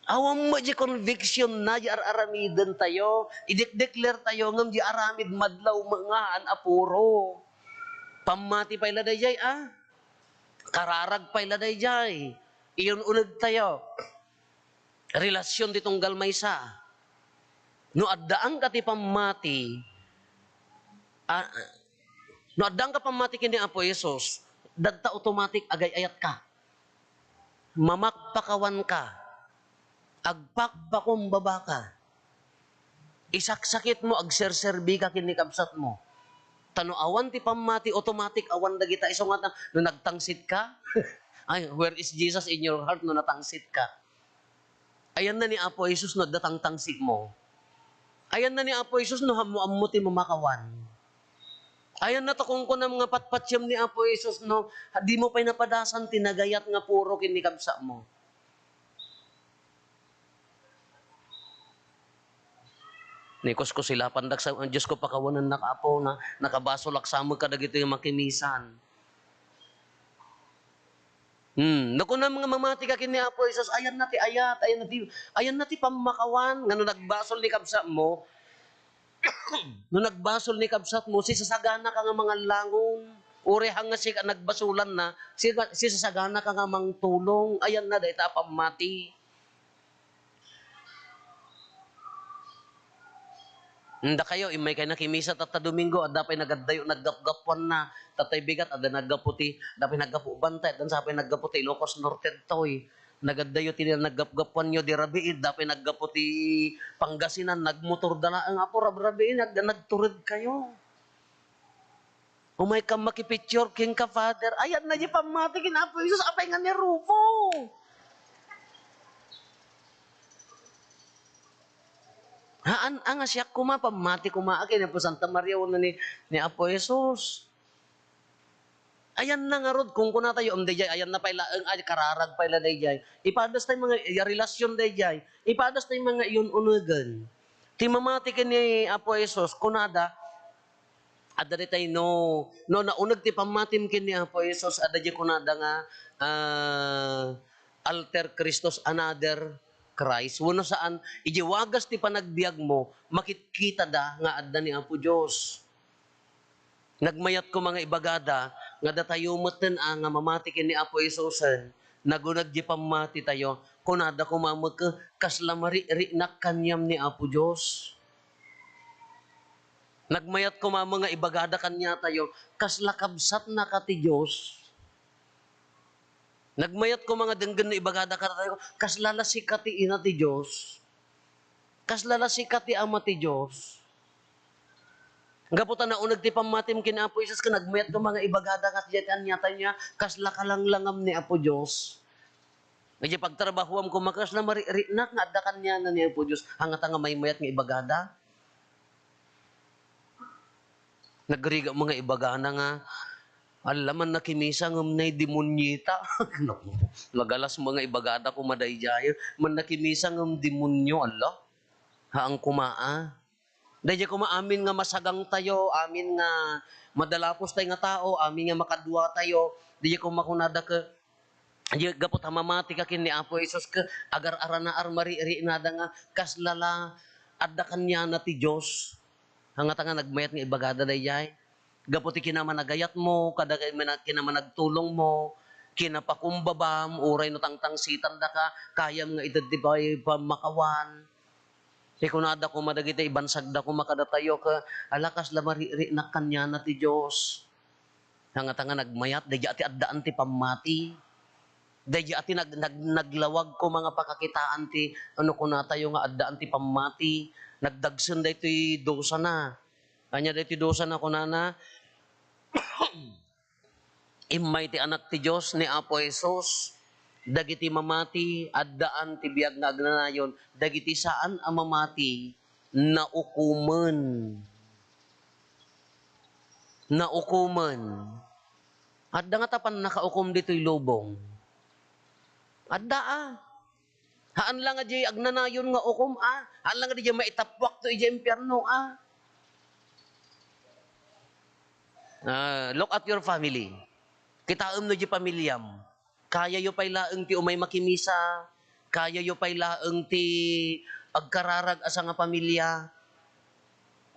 Awan met di conviction na di ar-aramiden tayo, idekdekler tayo, ngem di aramid madlaw met nga haan a puro. Pammati pay la daydiay, a? Kararag pay la daydiay. Iyun-uneg tayo. Relasyon ti tunggal maysa. No addaanka ti pammati, a, no addaanka pammati ken ni Apo Jesus, dadta automatic agay-ayatka. Mamakpakawanka, agpakpakumbabaka, isaksakitmo, agserserbika ken ni kabsatmo. Ta no awan ti pammati, automatic awan dagita. Isu nga ta, no nagtangsit ka, ay, where is Jesus in your heart no natangsit ka? Ayanna ni Apo Jesus no adda tangtangsit mo. Ayanna ni Apo Jesus no ammo-ammo ti mamakawan. Ayanna ta kunkunam nga patpatiem ni Apo Jesus no dimo pay napadasan ti nagayat nga puro ken ni kabsatmo. Ni kuskusilapandak sa, "Dios ko, pakawanennak, Apo, na nakabasolak sa met kadagitoy makimisan." Hmm, no kunam nga mamati ka ken ni Apo Jesus, ayanna ti ayat, ayanna ti, ayanna ti pammakawan, nga no nagbasol ni kabsatmo, no nagbasol ni kabsatmo, sisasagana ka nga mangallangon. Uray hanga sika nagbasolanna, sika, sisasagana ka nga mangtulong. Ayanna dayta a pammati. Dakayo, immay kay nakimisa tatta Domingo, adda pay nagaddayo naggapgapuanna. Tattay bigat, adda naggapu ti, adda pay naggapu Bantay, adda sa pay naggapu ti Ilocos Norte toy. Nagaddayo ti naggapgapuanyo di rabii, adda pay naggapu ti Pangasinan, nagmotor da laeng, apo, rabrabii, nag-, nagtured kayo. Umay ka makipicture kenka, Father. Ayanna di pammati ken Apo Jesus, apay nga ni Rufo? Haan, anga siak koma, pammati koma, a ken Apo Santa Maria wenno ni, ni Apo Jesus. Ayanna ngarud, kunkunatayo, um, dayjay, ayanna pay laeng, ay, kararag pay la dayjay. Ipadas tay mga, ya, relasyon dayjay. Ipadas tay mga iyun-unegen. Ti mamati ken ni Apo Jesus, kunada, adda daytay no, no nauneg ti pammatim ken ni Apo Jesus, adda di kunada nga, ah, alter Christus, another Christ. Wenno saan, idiay wagas ti panagbiagmo, makitkitada nga adda ni Apo Dios. Nagmayat koma nga ibagada nga datayo metten a nga mamati ken ni Apo Jesusen, naguneg di pammatitayo, kunada koma met, "Kasla marikriknak kaniam ni Apo Dios." Nagmayat koma nga ibagada kaniatayo, "Kasla kabsatnaka ti Dios." Nagmayat koma nga denggen no ibagada kadatayo, "Kasla la sika ti ina ti Dios." Kasla la sika ti ama ti Dios. Gapu ta nauneg ti pammatim ken Apo Jesus ken nagmayat koma nga ibagada nga diay ti aniatayo, kasla kalanglangam ni Apo Dios. Idiay pagtrabahoam koma, kasla marikriknak nga adda kaniana ni Apo Dios. Haan ngata nga maymayat nga ibagada. Nagrigat mo nga ibagana nga, "Alla, mannakimisa ngem nay demonyeta." Nagalas mo nga ibagada koma daydiay, "Mannakimisa ngem demonyo, alla." Haan koma a. Daydiay koma amin nga masagangtayo, amin nga madalapostay nga tao, amin nga makaduatayo, daydiay koma kunada ket, daydiay gapu ta mamati ka ken ni Apo Jesus ket agar-aranaar, marikriknada nga kasla la adda kaniana ti Dios. Haan ngata nga nagmayat nga ibagada daydiay. Gapu ti kinamanagayatmo, kada kay mana-, kinamanagtulongmo, kinapakumbabam, uray no tangtangsitandaka, kayam nga ited ti pay-, pammakawan. Ti kunada koma dagiti ibansagda koma kadatayo ket, "Ala, kasla marikriknak kaniana ti Dios." Haan ngata nga nagmayat, daydiay ti addaan ti pammati. Daydiay ti nag-, nag-, naglawag koma nga pakakitaan ti, ano, kunatayo nga addaan ti pammati. Nagdagsen daytoy dusana. Ania daytoy dusana, kunana, Immay ti Anak ti Dios ni Apo Jesus, dagiti mamati, addaan ti biag nga agnanayon, dagiti saan a mamati, naukomen. Naukomen. Adda ngata pannakaukom ditoy lubong? Adda, a. Haan la nga diay agnanayon nga ukom, a. Haan la nga diay maitappuakto idiay impierno, a. Ah, look at your family. Kitaem no diay pamiliam. Kayayo pay laeng ti umay makimisa. Kayayo pay laeng ti agkararag a sangapamilia.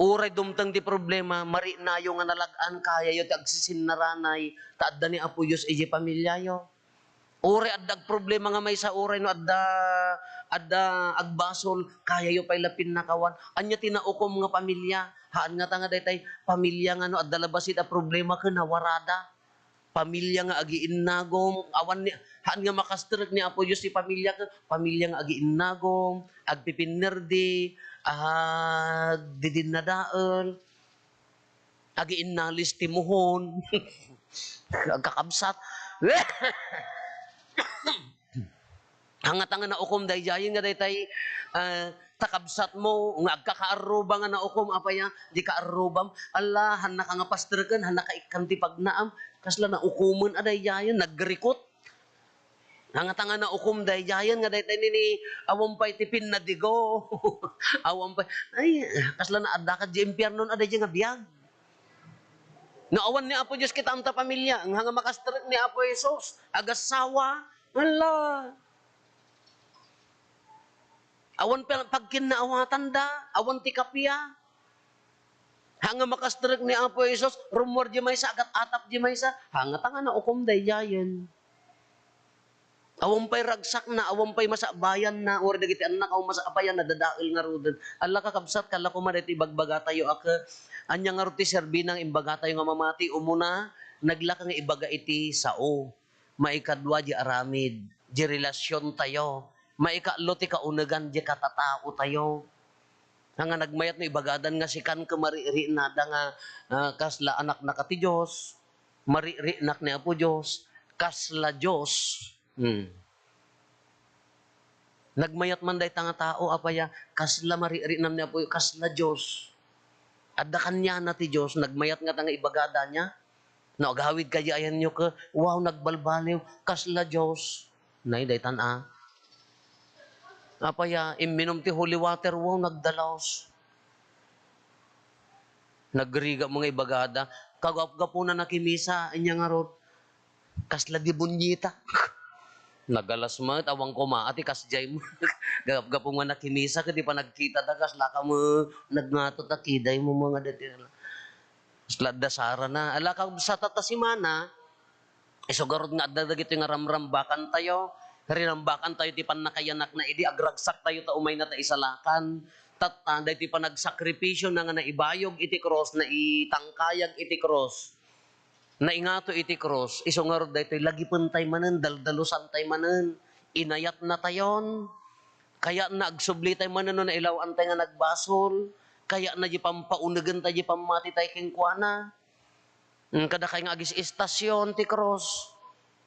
Uray dumteng ti problema, mariknayo nga nalag-an, kayayo ti agsisinnaranay, ta adda ni Apo Dios idiay pamiliayo. Uray adda agproblema nga maysa, uray no adda, adda agbasol, kayayo pay la pinnakawan. Ania ti naukom nga pamilia? Haan ngata nga daytay pamilia nga no adda la bassit a problema ket nawarada. Pamilia nga agiinnagom, awan ni, haan nga makastrek ni Apo Dios ti pamilia ket pamilia nga agiinnagom, agpipinnerdi, agdidinnadael. Agiinnalis ti muhon. Agkakabsat. Haan ngata nga naukom daydiayen nga daytay, ah, ta kabsatmo nga agkakaarruba nga naukom, apay a, di kaarrubam. Alla, hannaka nga pastreken, hannaka ikkan ti pagnaam. Kasla naukomen a daydiayen, nagrikot. Haan ngata nga naukom daydiayen nga daytay nini, awan pay ti pinnadigo. Awan pay, ay, kasla naaddaka diay impiernon a daydiay nga biag. No awan ni Apo Dios kitaem ta pamilia, nga, nga makastrek ni Apo Jesus, agassawa, ala. Awan pa-, pagkinnaawatanda, awan ti kappia. Anga makastrek ni Apo Jesus, rummuar di maysa, agat-atap di maysa. Anga ta nga naukom daydiayen. Awan pay ragsakna, awan pay masabayanna, or dagiti annak, awan masabayan, nadadael ngaruden. Alla, kakabsat, kala koma daytoy ibagbagatayo a ke-, ania ngarud ti serbina nga imbagatayo nga mamati? Umuna, naglaka nga ibaga iti sao. Maikadua, di aramid, di relasiontayo. Maikatlo, ti kaunegan, di katataotayo. Nga nagmayat no ibagadan nga sikan ket maririinada nga, ah, kasla anaknaka ti Dios, maririinak ni Apo Dios, kasla Dios. Hmm. Nagmayat man dayta nga tao, apaya, kasla maririinam ni Apo, kasla Dios. Adda kaniana ti Dios, nagmayat ngata nga ibagada nia. No agawid kadi ayanyo ket, wow, nagbalbaliw, kasla Dios. Nay, daytan a. Apaya, imminum ti holy water, wow, nagdalus. Nagrigat mo nga ibagada, kagapgapuna nakimisa, ania ngarud, kasla di bunyita. Nagalas met, awan koma, ati kasdiay mo. Gapgapu nga nakimisa, kadi pa nagkita da, kasla ka mo, nagngato ta, kiday mo mga dati. Kasla da sarana. Ala, kabsat, ta simana, isu garud nga adda dagitoy nga ramrambakantayo. Rinambakantayo ti pannakayanakna idi agragsaktayo ta umayna ta isalakan. Tatta, daytoy panagsakripisio na nga naibayog iti krus, naitangkayag iti krus, naingato iti krus, isu ngarud daytoy lagipentay manen, daldalusantay manen, inayatnatayon. Kayatna agsublitay manen no nailawantay nga nagbasol. Kayatna di pampaunegentay di pammatitay kenkuana. Mm, kadakay nga agis-istasyon ti krus.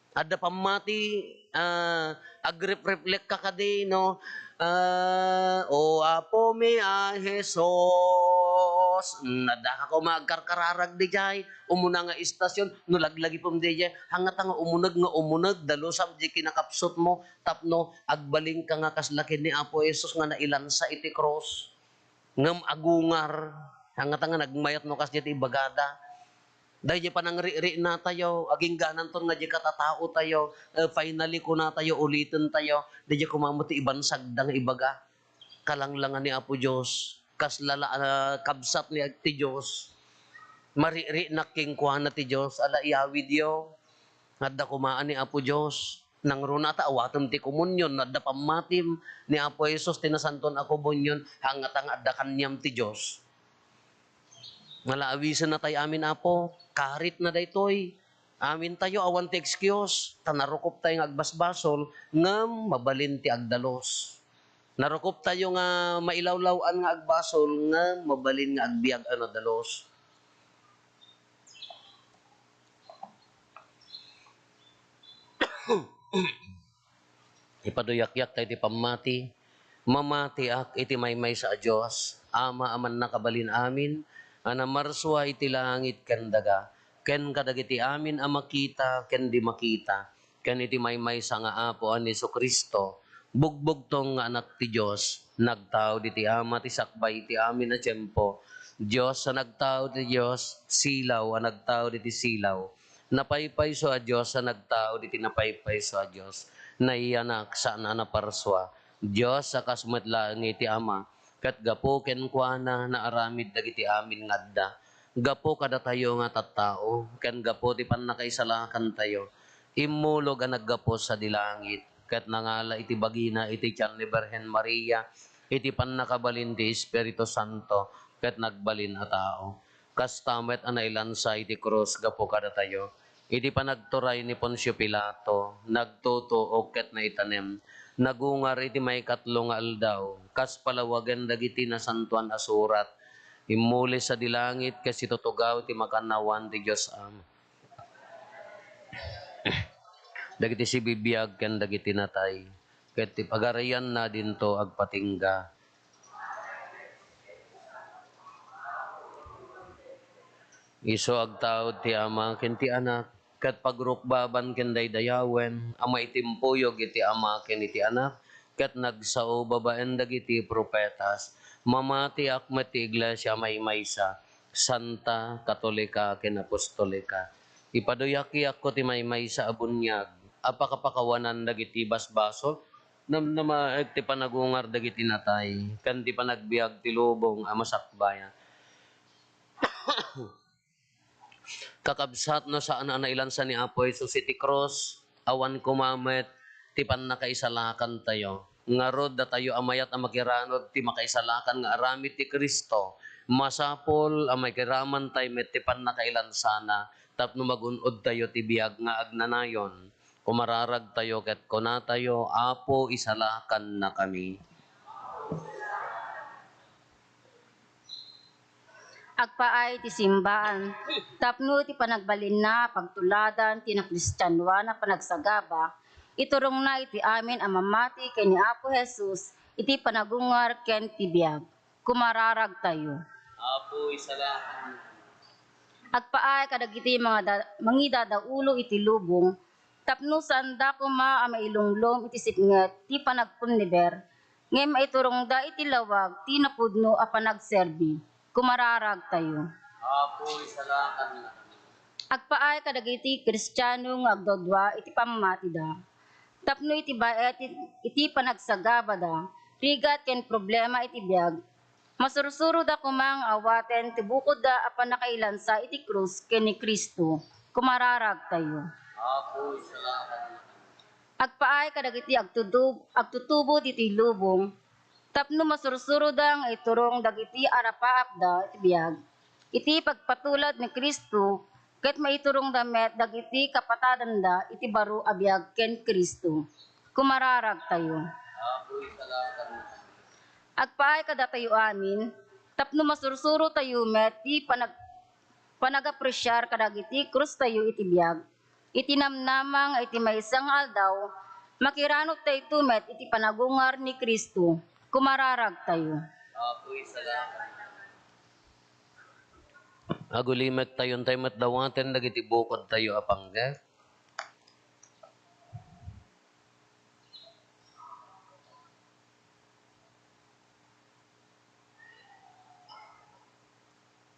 Adda pammati, ah, agrep-reflect ka kadi, no? Ah, "O Apo mi a Jesus." Mm, adda ka koma agkarkararag didiay. Umuna nga istasyon, no laglagipem didiay, hangata nga umuneg nga umuneg, dalusam di kinakapsutmo, tapno agbalinka nga kasla ken ni Apo Jesus nga nailansa iti krus. Ngem agungar, hangata nga nagmayat no kasdiay ti ibagada. Daydiay panangririnatayo, aginggananton nga di katataotayo, eh, finally, kunatayo, ulitentayo, daydiay koma met ti ibansagda nga ibaga, "Kalanglangan ni Apo Dios, kasla la, ah, kabsat ni, ti Dios, maririnak kenkuana ti Dios, ala, iyawidyo, adda komaan ni Apo Dios." Nangruna ta awatem ti komunion, no adda pammatim ni Apo Jesus ti Nasantoan a Komunion, hangata nga adda kaniam ti Dios. Nga la awisennatay amin, Apo, karitna daytoy. Amintayo, awan ti excuse, ta narukoptayo nga agbasbasol, ngem mabalin ti agdalus. Narukoptayo nga mailawlaw-an nga agbasol, ngem mabalin nga agbiag a nadalus. Ipaduyakyak tayo ti pammati. Mamatiak iti maymaysa a Dios, Ama a mannakabalin amin, a namarsua iti langit ken daga, ken kadagiti amin a makita ken di makita, ken iti maymaysa nga Apo a ni Jesu-Cristo, bugbugtong nga Anak ti Dios, nagtaud iti Ama ti sakbay iti amin a tiempo, Dios a nagtaud iti Dios, silaw a nagtaud iti silaw, napaypayso a Dios a nagtaud iti napaypayso a Dios, naiyanak saan a naparsua, Dios a kas met laeng iti Ama, ket gapu kenkuana naaramid dagiti amin nga adda. Gapu kadatayo nga tattao, ken gapu ti pannakaisalakantayo, immulog a naggapu sadi langit, ket nangala iti bagina iti tian ni Birhen Maria, iti pannakabalin ti Espiritu Santo, ket nagbalin a tao. Kasta met a nailansa iti krus gapu kadatayo. Iti panagturay ni Poncio Pilato, nagtutuok ket naitanem, nagungar iti maikatlo nga aldaw, kas palawagen dagiti nasantoan a surat. Immuli sadi langit ket situtugaw ti makannawan ti Dios Ama. Dagiti sibibiag ken dagiti natay, ket ti pagarianna dinto agpatingga. Isu agtaud ti Ama ken ti Anak, ket pagrukbaban ken daydayawen a maitimpuyog iti Ama ken iti Anak, ket nagsao babaen dagiti profetas. Mamatiak met ti Iglesia a maymaysa, santa, katolika, ken apostolika. Ipaduyakiyakko ti maymaysa a buniag a pakapakawanan dagiti basbasol, namnamaek ti panagungar dagiti natay, ken ti panagbiag ti lubong a masakbayan. Kakabsat, no saan a nailansa ni Apo Jesus iti krus, awan koma met ti pannakaisalakantayo. Ngarud, datayo a mayat a makiranud ti makaisalakan nga aramid ti Cristo, masapul a makiramantayo met ti pannakailansana tapno magun-odtayo ti biag nga agnanayon. Kumararagtayo ket kunatayo, "Apo, isalakannakami." Agpaay ti simbaan tapno iti panagbalinna a pagtuladan ti nakristianoan a panagsagaba, iturongna iti amin a mamati ken ni Apo Jesus iti panagungar ken ti biag. Kumararagtayo. Apo, isalakan. Agpaay kadagiti mangada-, mangidadaulo iti lubong tapno saanda koma a mailumlom iti sipnget ti panagpunniber, ngem maiturongda iti lawag ti napudno a panagserbi. Kumararagtayo. Apo, isalakan. Agpaay kadagiti Kristiano nga agdudua iti pammatida, tapno iti baet iti panagsagabada, rigat ken problema iti biag, masursuroda koma nga awaten ti bukodda a pannakailansa iti krus ken ni Cristo. Kumararagtayo. Apo, isalakan. Agpaay kadagiti agtutub-, agtutubo ditoy lubong, tapno masursuroda nga iturong dagiti arapaapda iti biag, iti pagpatulad ni Cristo, ket maiturongda met dagiti kapatadanda iti baro a biag ken Cristo. Kumararagtayo. Apo, isalakan. Agpaay kadatayo amin, tapno masursurotayo met ti panag-, panagapresiar kadagiti krustayo iti biag, iti namnama nga iti maysa nga aldaw, makiranudtayto met iti panagungar ni Cristo. Kumararagtayo. Apo, isalakan. Agulimektayo, intay met dawaten dagiti bukodtayo a panggep.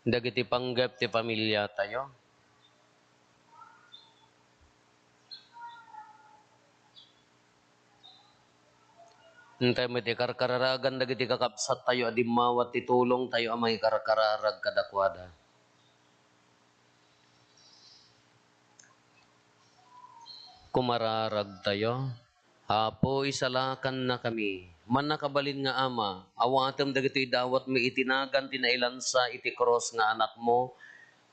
Dagiti panggep ti pamiliatayo. Intay met ikarkararagan dagiti kakabsattayo a dimmawat ti tulongtayo a mangikarkararag kadakuada. Kumararagtayo. Apo, isalakannakami. Mannakabalin nga Ama, awatem dagitoy dawatmi iti nagan ti nailansa iti krus nga Anakmo,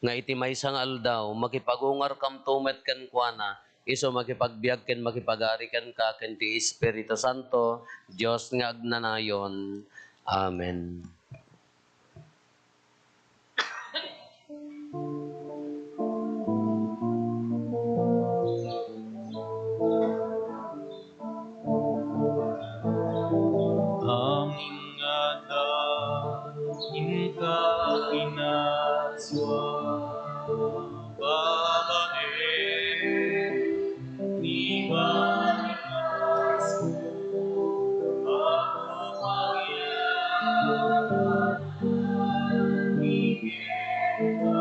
nga iti maysa nga aldaw, makipagungarkamto met kenkuana, isu makipagbiag ken makipagari kenka ken ti Espiritu Santo, Dios nga agnanayon. Amen. Amin nga adda inka pinasua, babaen ni Banimasku, Apo, pagyamanan ni kenka.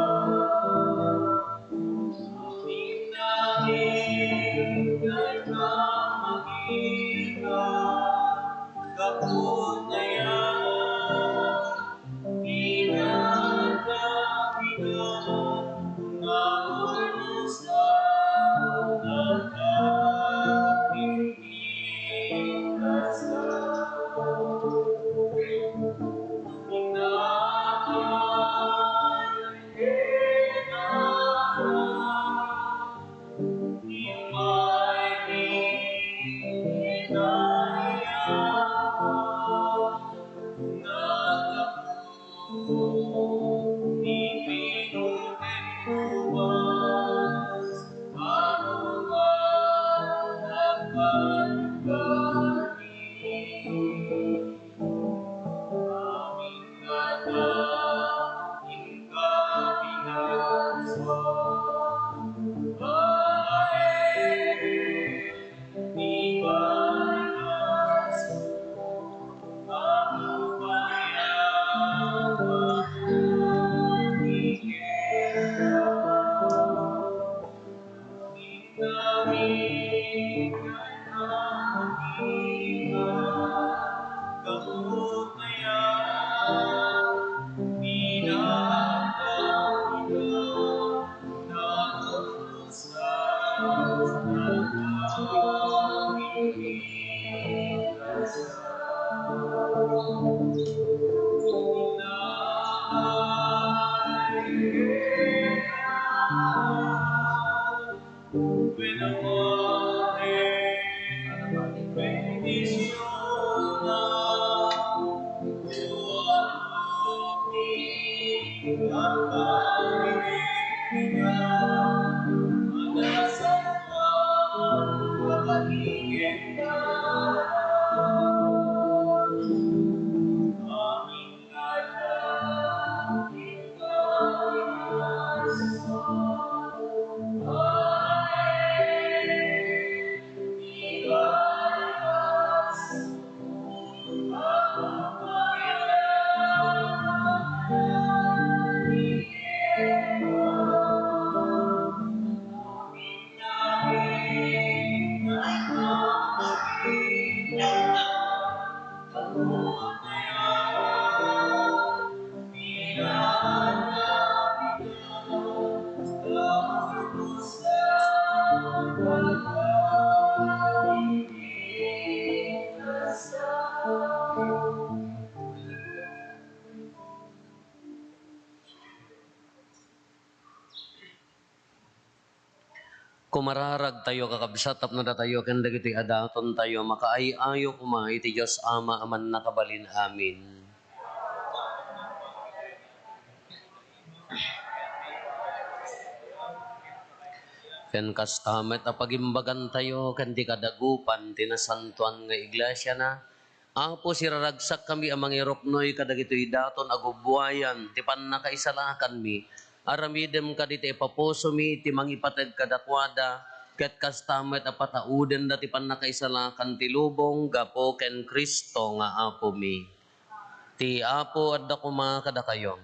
Kumararagtayo, kakabsat, tapno datayo ken dagiti adatontayo makaay-ayo koma iti Dios Ama a Mannakabalin. Amen. Ken kasta met a pagimbagantayo ken ti kadagupan ti nasantoan nga iglesiana, Apo, siraragsakkami a mangiruknoy kadagitoy daton a gubbuayan ti pannakaisalakanmi. Aramidem kadi ti ipapusomi ti mangipateg kadakuada, ket kasta met a pataudenda ti pannakaisalakan ti lubong gapu ken Cristo nga Apomi. Ti Apo adda koma kadakayo.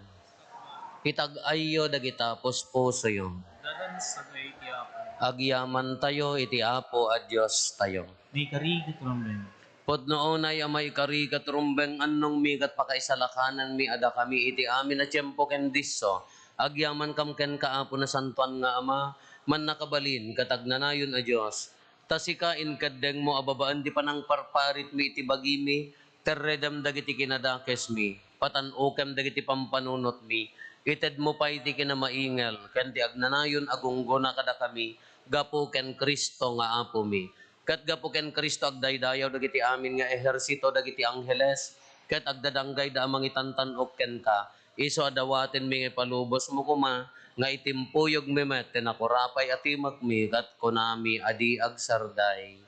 Itag-ayyo dagita puspusoyo. Dadan sagay ti Apo. Agyamantayo iti Apo a Diostayo. Maikari ket rumbeng. Pudno unay a maikari ket rumbeng, annongmi ket pakaisalakananmi a dakami iti amin a tiempo ken disso, agyamankam kenka, Apo Nasantoan nga Ama, Mannakabalin ket Agnanayon a Dios. Ta sika, inkeddengmo a babaen ti panangparparitmi iti bagimi, terredem dagiti kinadakesmi, patan-okem dagiti pampanunotmi, itedmo pay ti kinamaingel ken ti agnanayon a gunggona kadakami gapu ken Cristo nga Apomi. Ket gapu ken Cristo, agdaydayaw dagiti amin nga ehersito dagiti angheles, ket agdadanggayda a mangitantan-ok kenka. Isu a dawatenmi nga ipalubosmo koma nga itimpuyogmi met ti nakurapay a timekmi, ket kunami a di agsarday.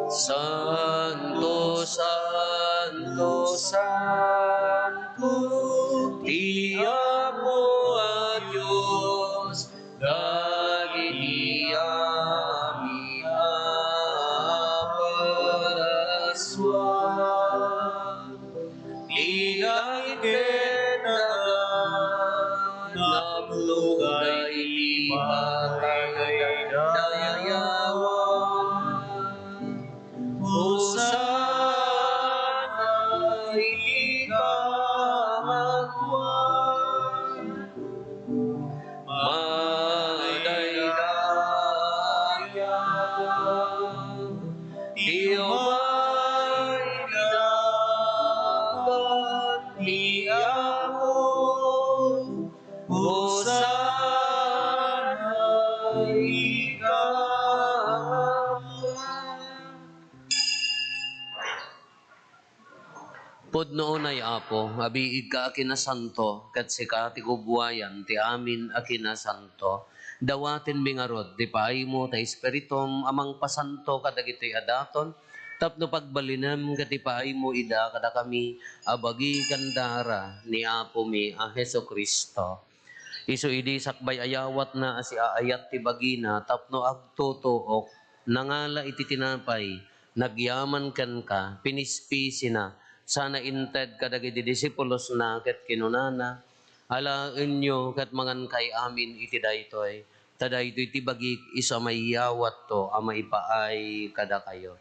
Santo, santo, santo, ti Apo a Dios, dagiti amin a palaswa. Ti langit ken daga, napnogda iti pagdaydayawan. Hosanna iti kabangoan. Madaydaya ti umay dapat ti Apo. Hosanna ikaw. Pudno unay, Apo, a biigka a kinasanto, ket sika ti gubbuayan ti amin a kinasanto. Dawatenmi ngarud ti paaymo ta Espiritum a mangpasanto kadagitoy a daton, tapno pagbalinem ket ipaaymo ida kadakami a bagi ken dara ni Apomi a Jesu-Cristo. Isu idi sakbay a yawatna a siaayat ti bagina tapno agtutuok, nangala iti tinapay, nagyaman kenka, pinispisina, sana inted kadagiti disipulosna ket kinunana, "Alaenyo ket mangankay amin iti daytoy, ta daytoy ti bagik isu a maiyawatto a maipaay kadakayo."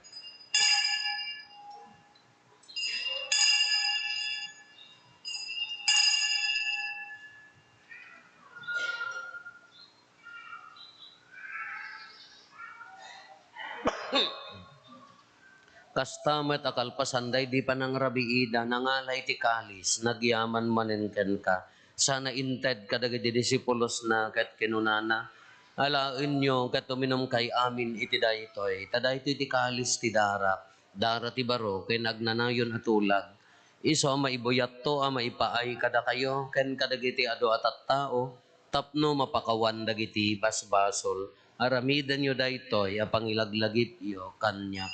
Kasta met a kalpasan daydi panangrabiida, nangala iti kalis, nagyaman manen kenka, sana inted kadagiti disipulosna ket kinunana, "Alaenyo ket uminumkay amin iti daytoy, ta daytoy ti kalis ti darak, dara ti baro ken agnanayon a tulag. Isu a maibuyatto a maipaay kadakayo ken kadagiti adu a tattao, tapno mapakawan dagiti basbasol. Aramidenyo daytoy a pangilaglagipyo kaniak."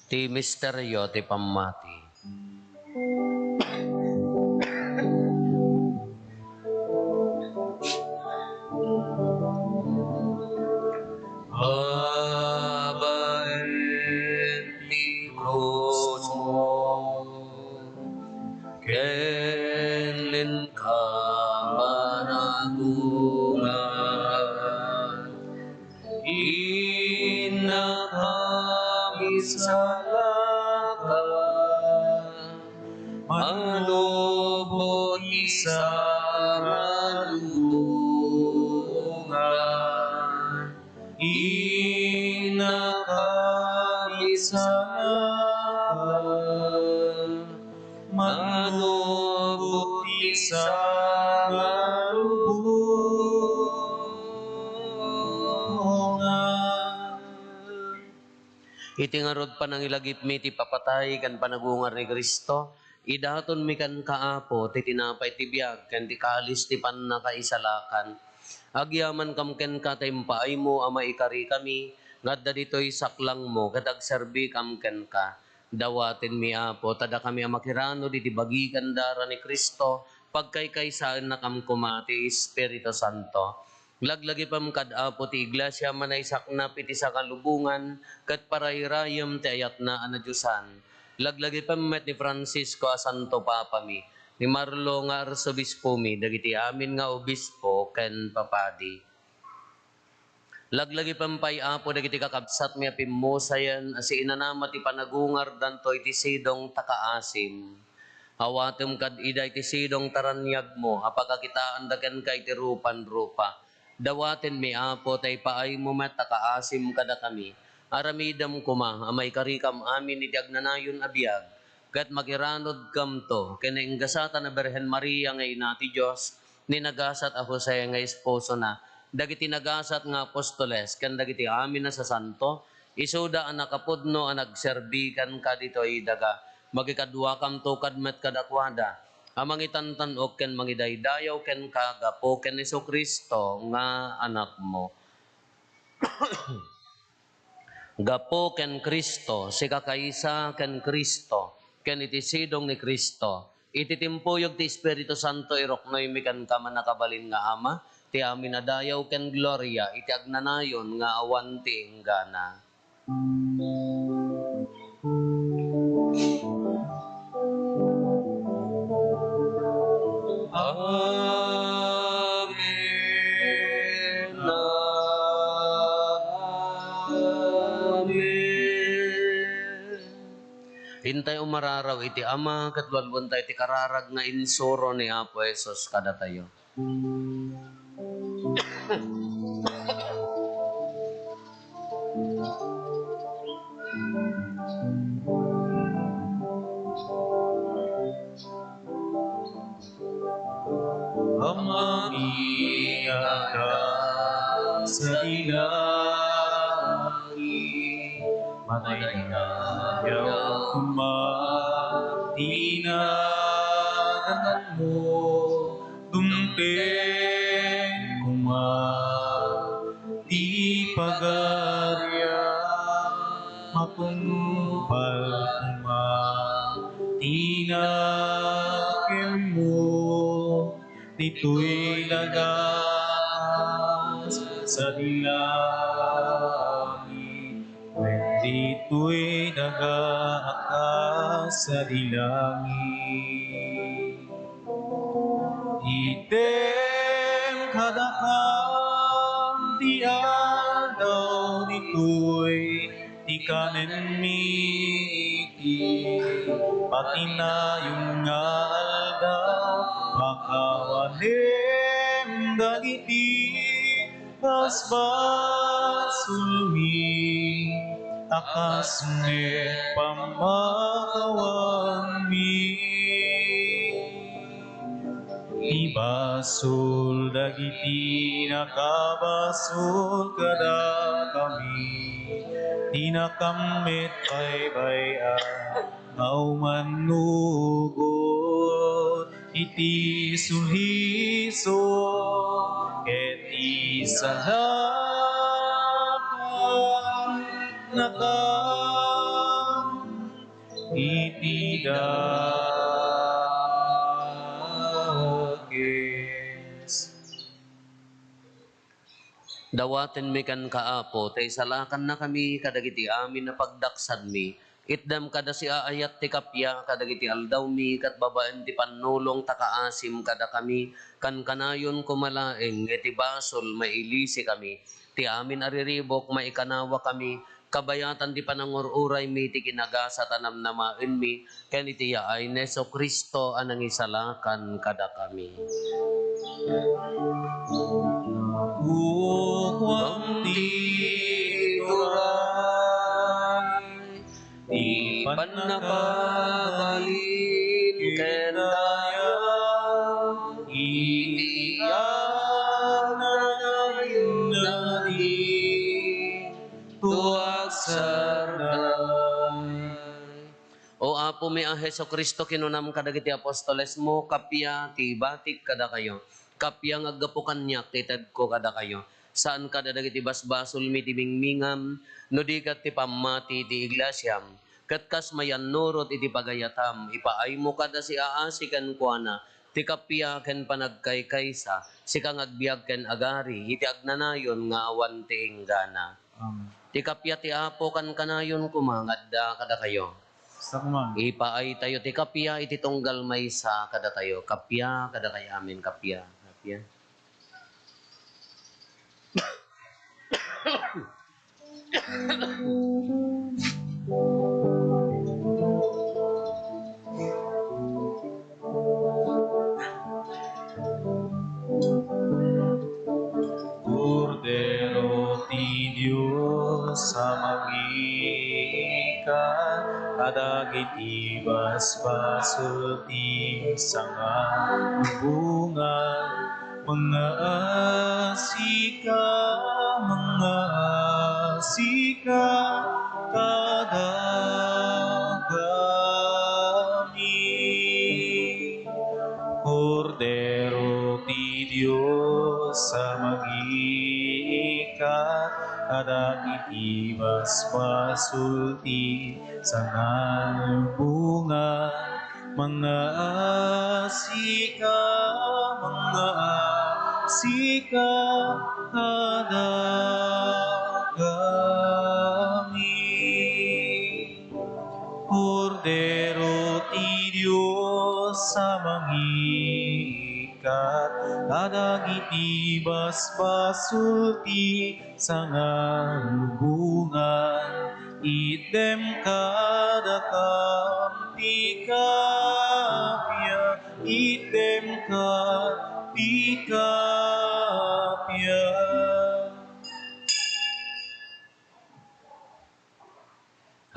Ti misterio ti pammati. Abaen ti krusmo ken inka panagungar. Innaka misalaka, manubot ti sangalubongan. Innaka misalaka, manubot ti sangalubongan. Iti ngarud panangilagipmi ti papatay ken panagungar ni Cristo, idatonmi kenka, Apo, ti tinapay ti biag ken ti kalis ti pannakaisalakan. Agyamankam kenka ta impaaymo a maikarikami nga adda ditoy saklangmo ket agserbikam kenka. Dawatenmi, Apo, ta dakami a makiranud iti bagi ken dara ni Cristo, pagkaykaysaennakam koma ti Espiritu Santo. Laglagipem kad Apo ti Iglesia a manaysaknap iti sangalubongan ket parayrayem ti ayatna a nadiosan. Laglagipem met ni Francisco a Santo Papami, ni Marlo nga Arsobispomi, dagiti amin nga obispo ken papadi. Laglagipem pay, Apo, dagiti kakabsatmi a pimmusayen a siinanama ti panagungardanto iti sidong ta kaasim. Awatem kad ida iti sidong ta raniagmo a pakakitaanda kenka iti rupan-rupa. Dawatenmi, Apo, ta ipaaymo met a kaasim kadakami. Aramidem koma a maikarikam amin iti agnanayon a biag, ket makiranudkamto ken nainggasatan a Birhen Maria nga Ina ti Dios, ni nagasat a Jose nga esposona, dagiti nagasat nga apostoles, ken dagiti amin a sasanto, isuda a nakapudno a nagserbi kenka ditoy daga. Makikaduakamto kad met kadakuada a mangitantan-ok ken mangidaydayaw kenka gapu ken Jesu-Cristo nga Anakmo. Gapu ken Cristo, sikakaysa ken Cristo, ken iti sidong ni Cristo, iti timpuyog ti Espiritu Santo, iruknoymi kenka, mannakabalin nga Ama, ti amin a dayaw ken gloria iti agnanayon nga awan ti inggana. Amen. Amen. Intay umararaw iti Ama, ket lualuentayo ti kararag nga insuro ni Apo Jesus kadatayo. Amami a kas iti langit, madaydayaw koma ti naganmo, dumteng koma ti pagariam, matungpal koma ti nakemmo, ditoy daga a kas iti langit, wen ditoy daga a kas iti langit. Itdem kadakam ti aldaw ditoy, ti kanenmi iti patinayon nga aldaw, pakawanem dagiti basbasolmi, a kas met pammakawanmi. Ibasol dagiti nakabasol kadakami, ti nakammet baybay-an nga umannugot iti suliso ket isalakan nakam iti dakes. Dawatenmi kenka, Apo, ta isalakannakami kadagiti amin a pagdaksanmi. Itdem kada siaayat ti kappia kadagiti aldawmi, ket babaen ti pannulong ta kaasim kadakami, kankanayon koma laeng iti basol mailisikami. Ti amin a riribuk maikanawakami, kabayatan ti panangur-uraymi ti kinagasat a namnamaenmi, ken iti yaay ni Jesu-Cristo a nangisalakan kadakami. Ukuam ti turay, ti pannakabalin ken dayag, iti agnanayon dagiti tuaksarda. O Apomi a Jesu-Cristo, kinunam kadagiti apostolesmo, kappia ti ibatik kadakayo, kappia nga aggapu kaniak ti itedko kadakayo. Saan kada dagiti basbasolmi ti mingmingam, no di ket ti pammati ti iglesiam. Ket kas mayannurot iti pagayatam, ipaaymo kada siaasi kenkuana ti kappia ken panagkaykaysa, sika nga agbiag ken agari iti agnanayon nga awan ti inggana. Amen. Ti kappia ti Apo kankanayon koma nga adda kadakayo. Sakman. Ipaaytayo ti kappia iti tunggal maysa kadatayo. Kappia kadakayo amin, kappia. Kappia. Kordero ti Dios a mangiikkat kadagiti basbasol ti sangalubongan, mangngaasika, mangngaasika kadakami. Kordero ti Dios a mangiikkat kadagiti basbasol ti sangalubongan, mangngaasika, mangngaasika kadakami. Kordero ti Dios a mangiikkat kadagiti basbasol ti sangalubongan, itdem kadakam ti kappia, itdem ka ti kappia.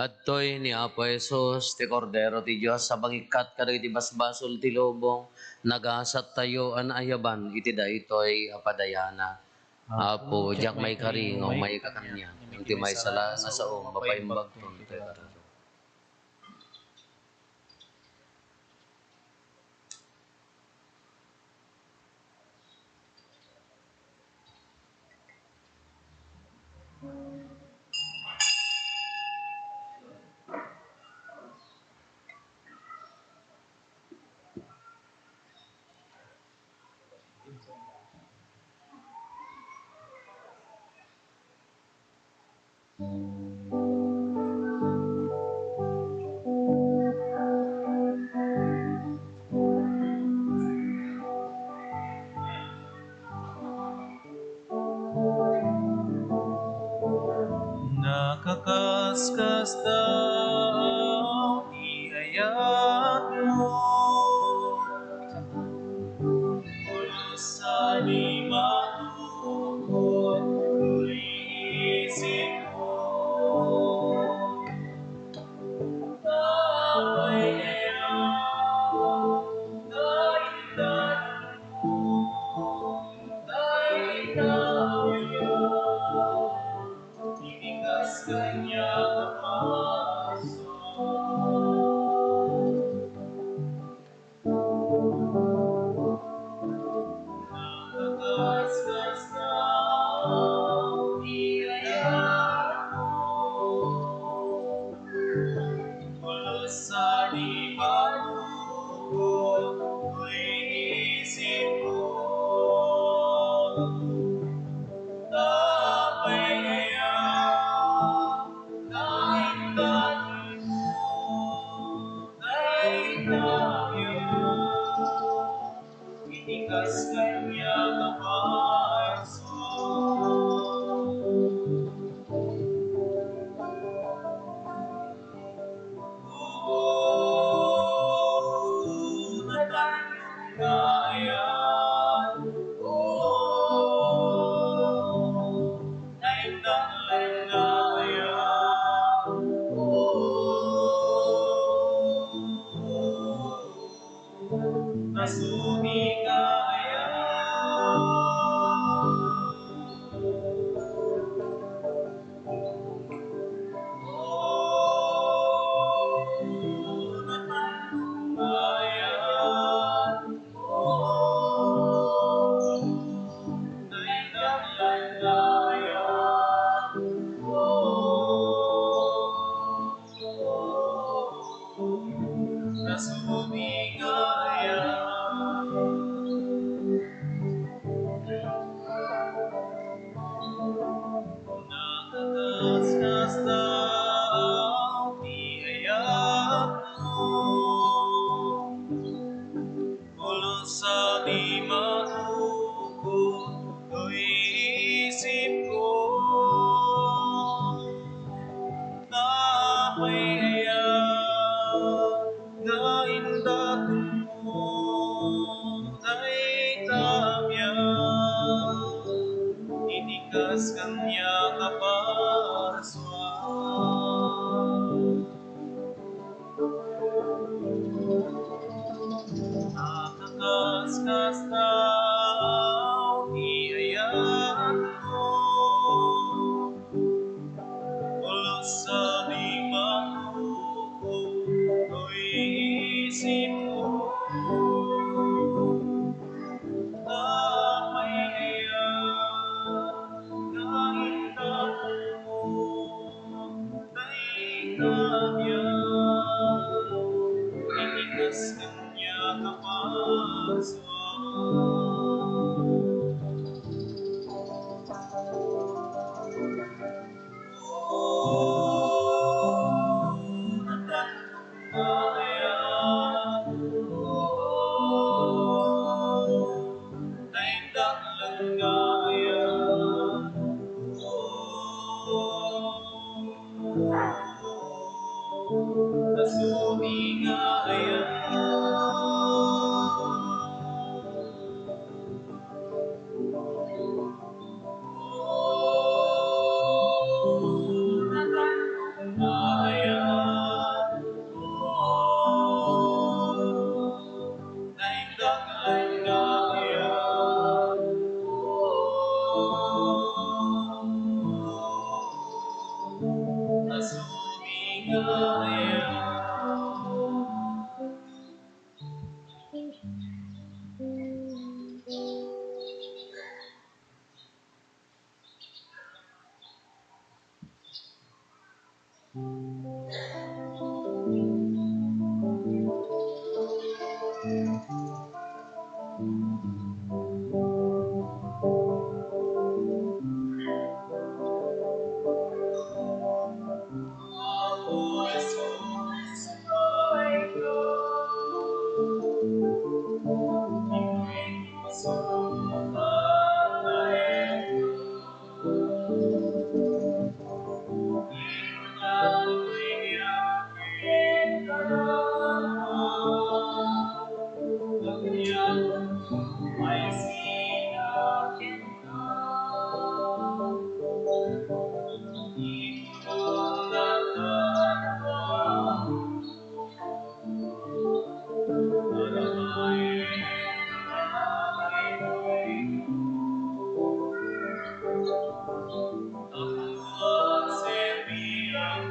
Adtoy ni Apo Jesus, ti Kordero ti Dios a mangikkat kadagiti basbasol ti lubong, nagasattayo a naayaban iti daytoy a padayana. Apo, diak maikari nga umayka kaniak, ngem ti maysa laeng a sao nga paimbagton ti kari. Kaskasdaaw ti ayatmo, pulos sa di matukod ti isipko. Apay aya, dayta, dayta aya, inikas kaniak a parsua. Nakakaskasdaaw ti ayatmo, pulos sa di matukod ti isipko. Apay aya, dayta, dayta aya, inikas kaniak a parsua. Nasubing nga aya. O, natandong nga aya. O, nainggana nga aya. O, nasubing nga aya. Nakakaskasdaaw ti ayatmo, pulos sa di matukod ti isipko. Apay aya, nga indaton mo dayta a biag, inikas kaniak a parsua. Nakakaskasdaaw ti ayatmo, pulos sa di matukod ti isipko. Apay aya, nga indaton mo dayta a biag, inikas kaniak a parsua.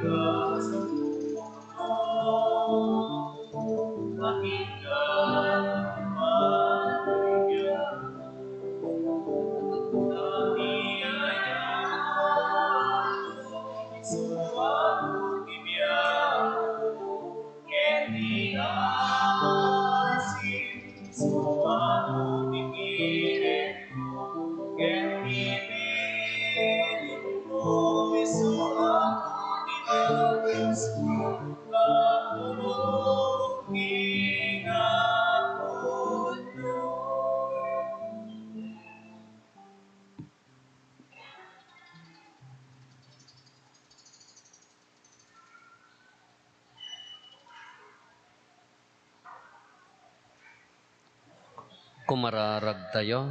Ken ti asin, isu apo ti kiretko, ken ti bilinko, isu apo ti dagisko, apo, kinapudno. Kumararagtayo.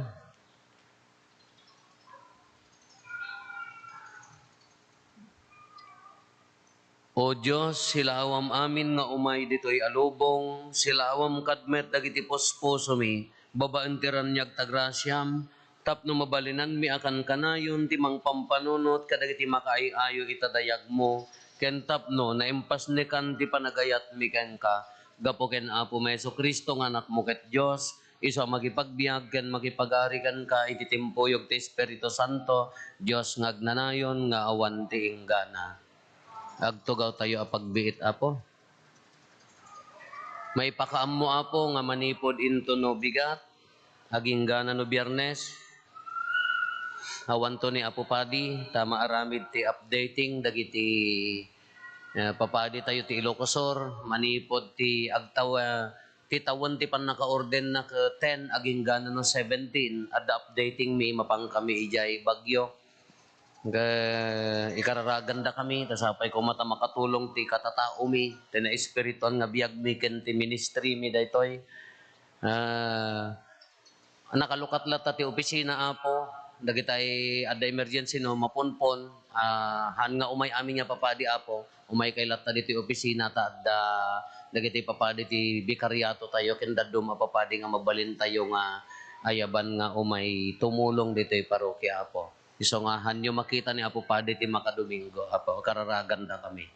O Dios, silawam amin nga umay ditoy a lubong, silawam kad met dagiti puspusomi, babaen ti raniag ta grasiam, tapno mabalinanmi a kankanayon ti mangpampanunot kadagiti makaay-ayo ita dayagmo, ken tapno naimpasnekan ti panagayatmi kenka. Gapu ken Apomi Jesu-Cristo nga Anakmo ket Dios, isu a makipagbiag ken makipagari kenka iti timpuyog ti Espiritu Santo, Dios nga agnanayon nga awan ti inggana. Agtugawtayo a pagbiit, Apo. Maipakaammo, Apo, nga manipud intono bigat, aginggana no Biyernes, awanto ni Apo Padi, ta maaramid ti updating dagiti, eh, papadi tayo ti Ilocos Sur, manipud ti agtaw-, eh, ti tawen ti pannakaordenna ket ten, aginggana no seventeen, adda updating mi, mapan kami idiay Baguio. Nga ikararaganda kami, ta sapay koma ta makatulong ti katataomi, ti naespirituan nga biagmi ken ti ministrymi daytoy. Ah, nakalukat latta ti opisina, Apo. Dagitay adda emergency no mapunpon, ah, han nga umay amin nga papadi, Apo. Umaykay latta ditoy opisina ta adda dagiti papadi ti bikariato tayo ken dadduma a papadi nga mabalin tayo nga ayaban nga umay tumulong ditoy parokia, Apo. Isu nga hanyo makita ni Apo Padi ti makadomingo, Apo, kararaganda kami.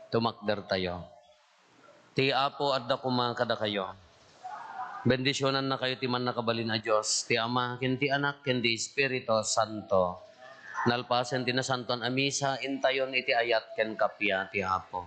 Tumakder tayo. Ti Apo adda koma kadakayo. Bendisionannakayo ti Mannakabalin a Dios, ti Ama, ken ti Anak, ken ti Espiritu Santo. Nalpasen ti nasantoan a misa, intayon iti ayat ken kappia ti Apo.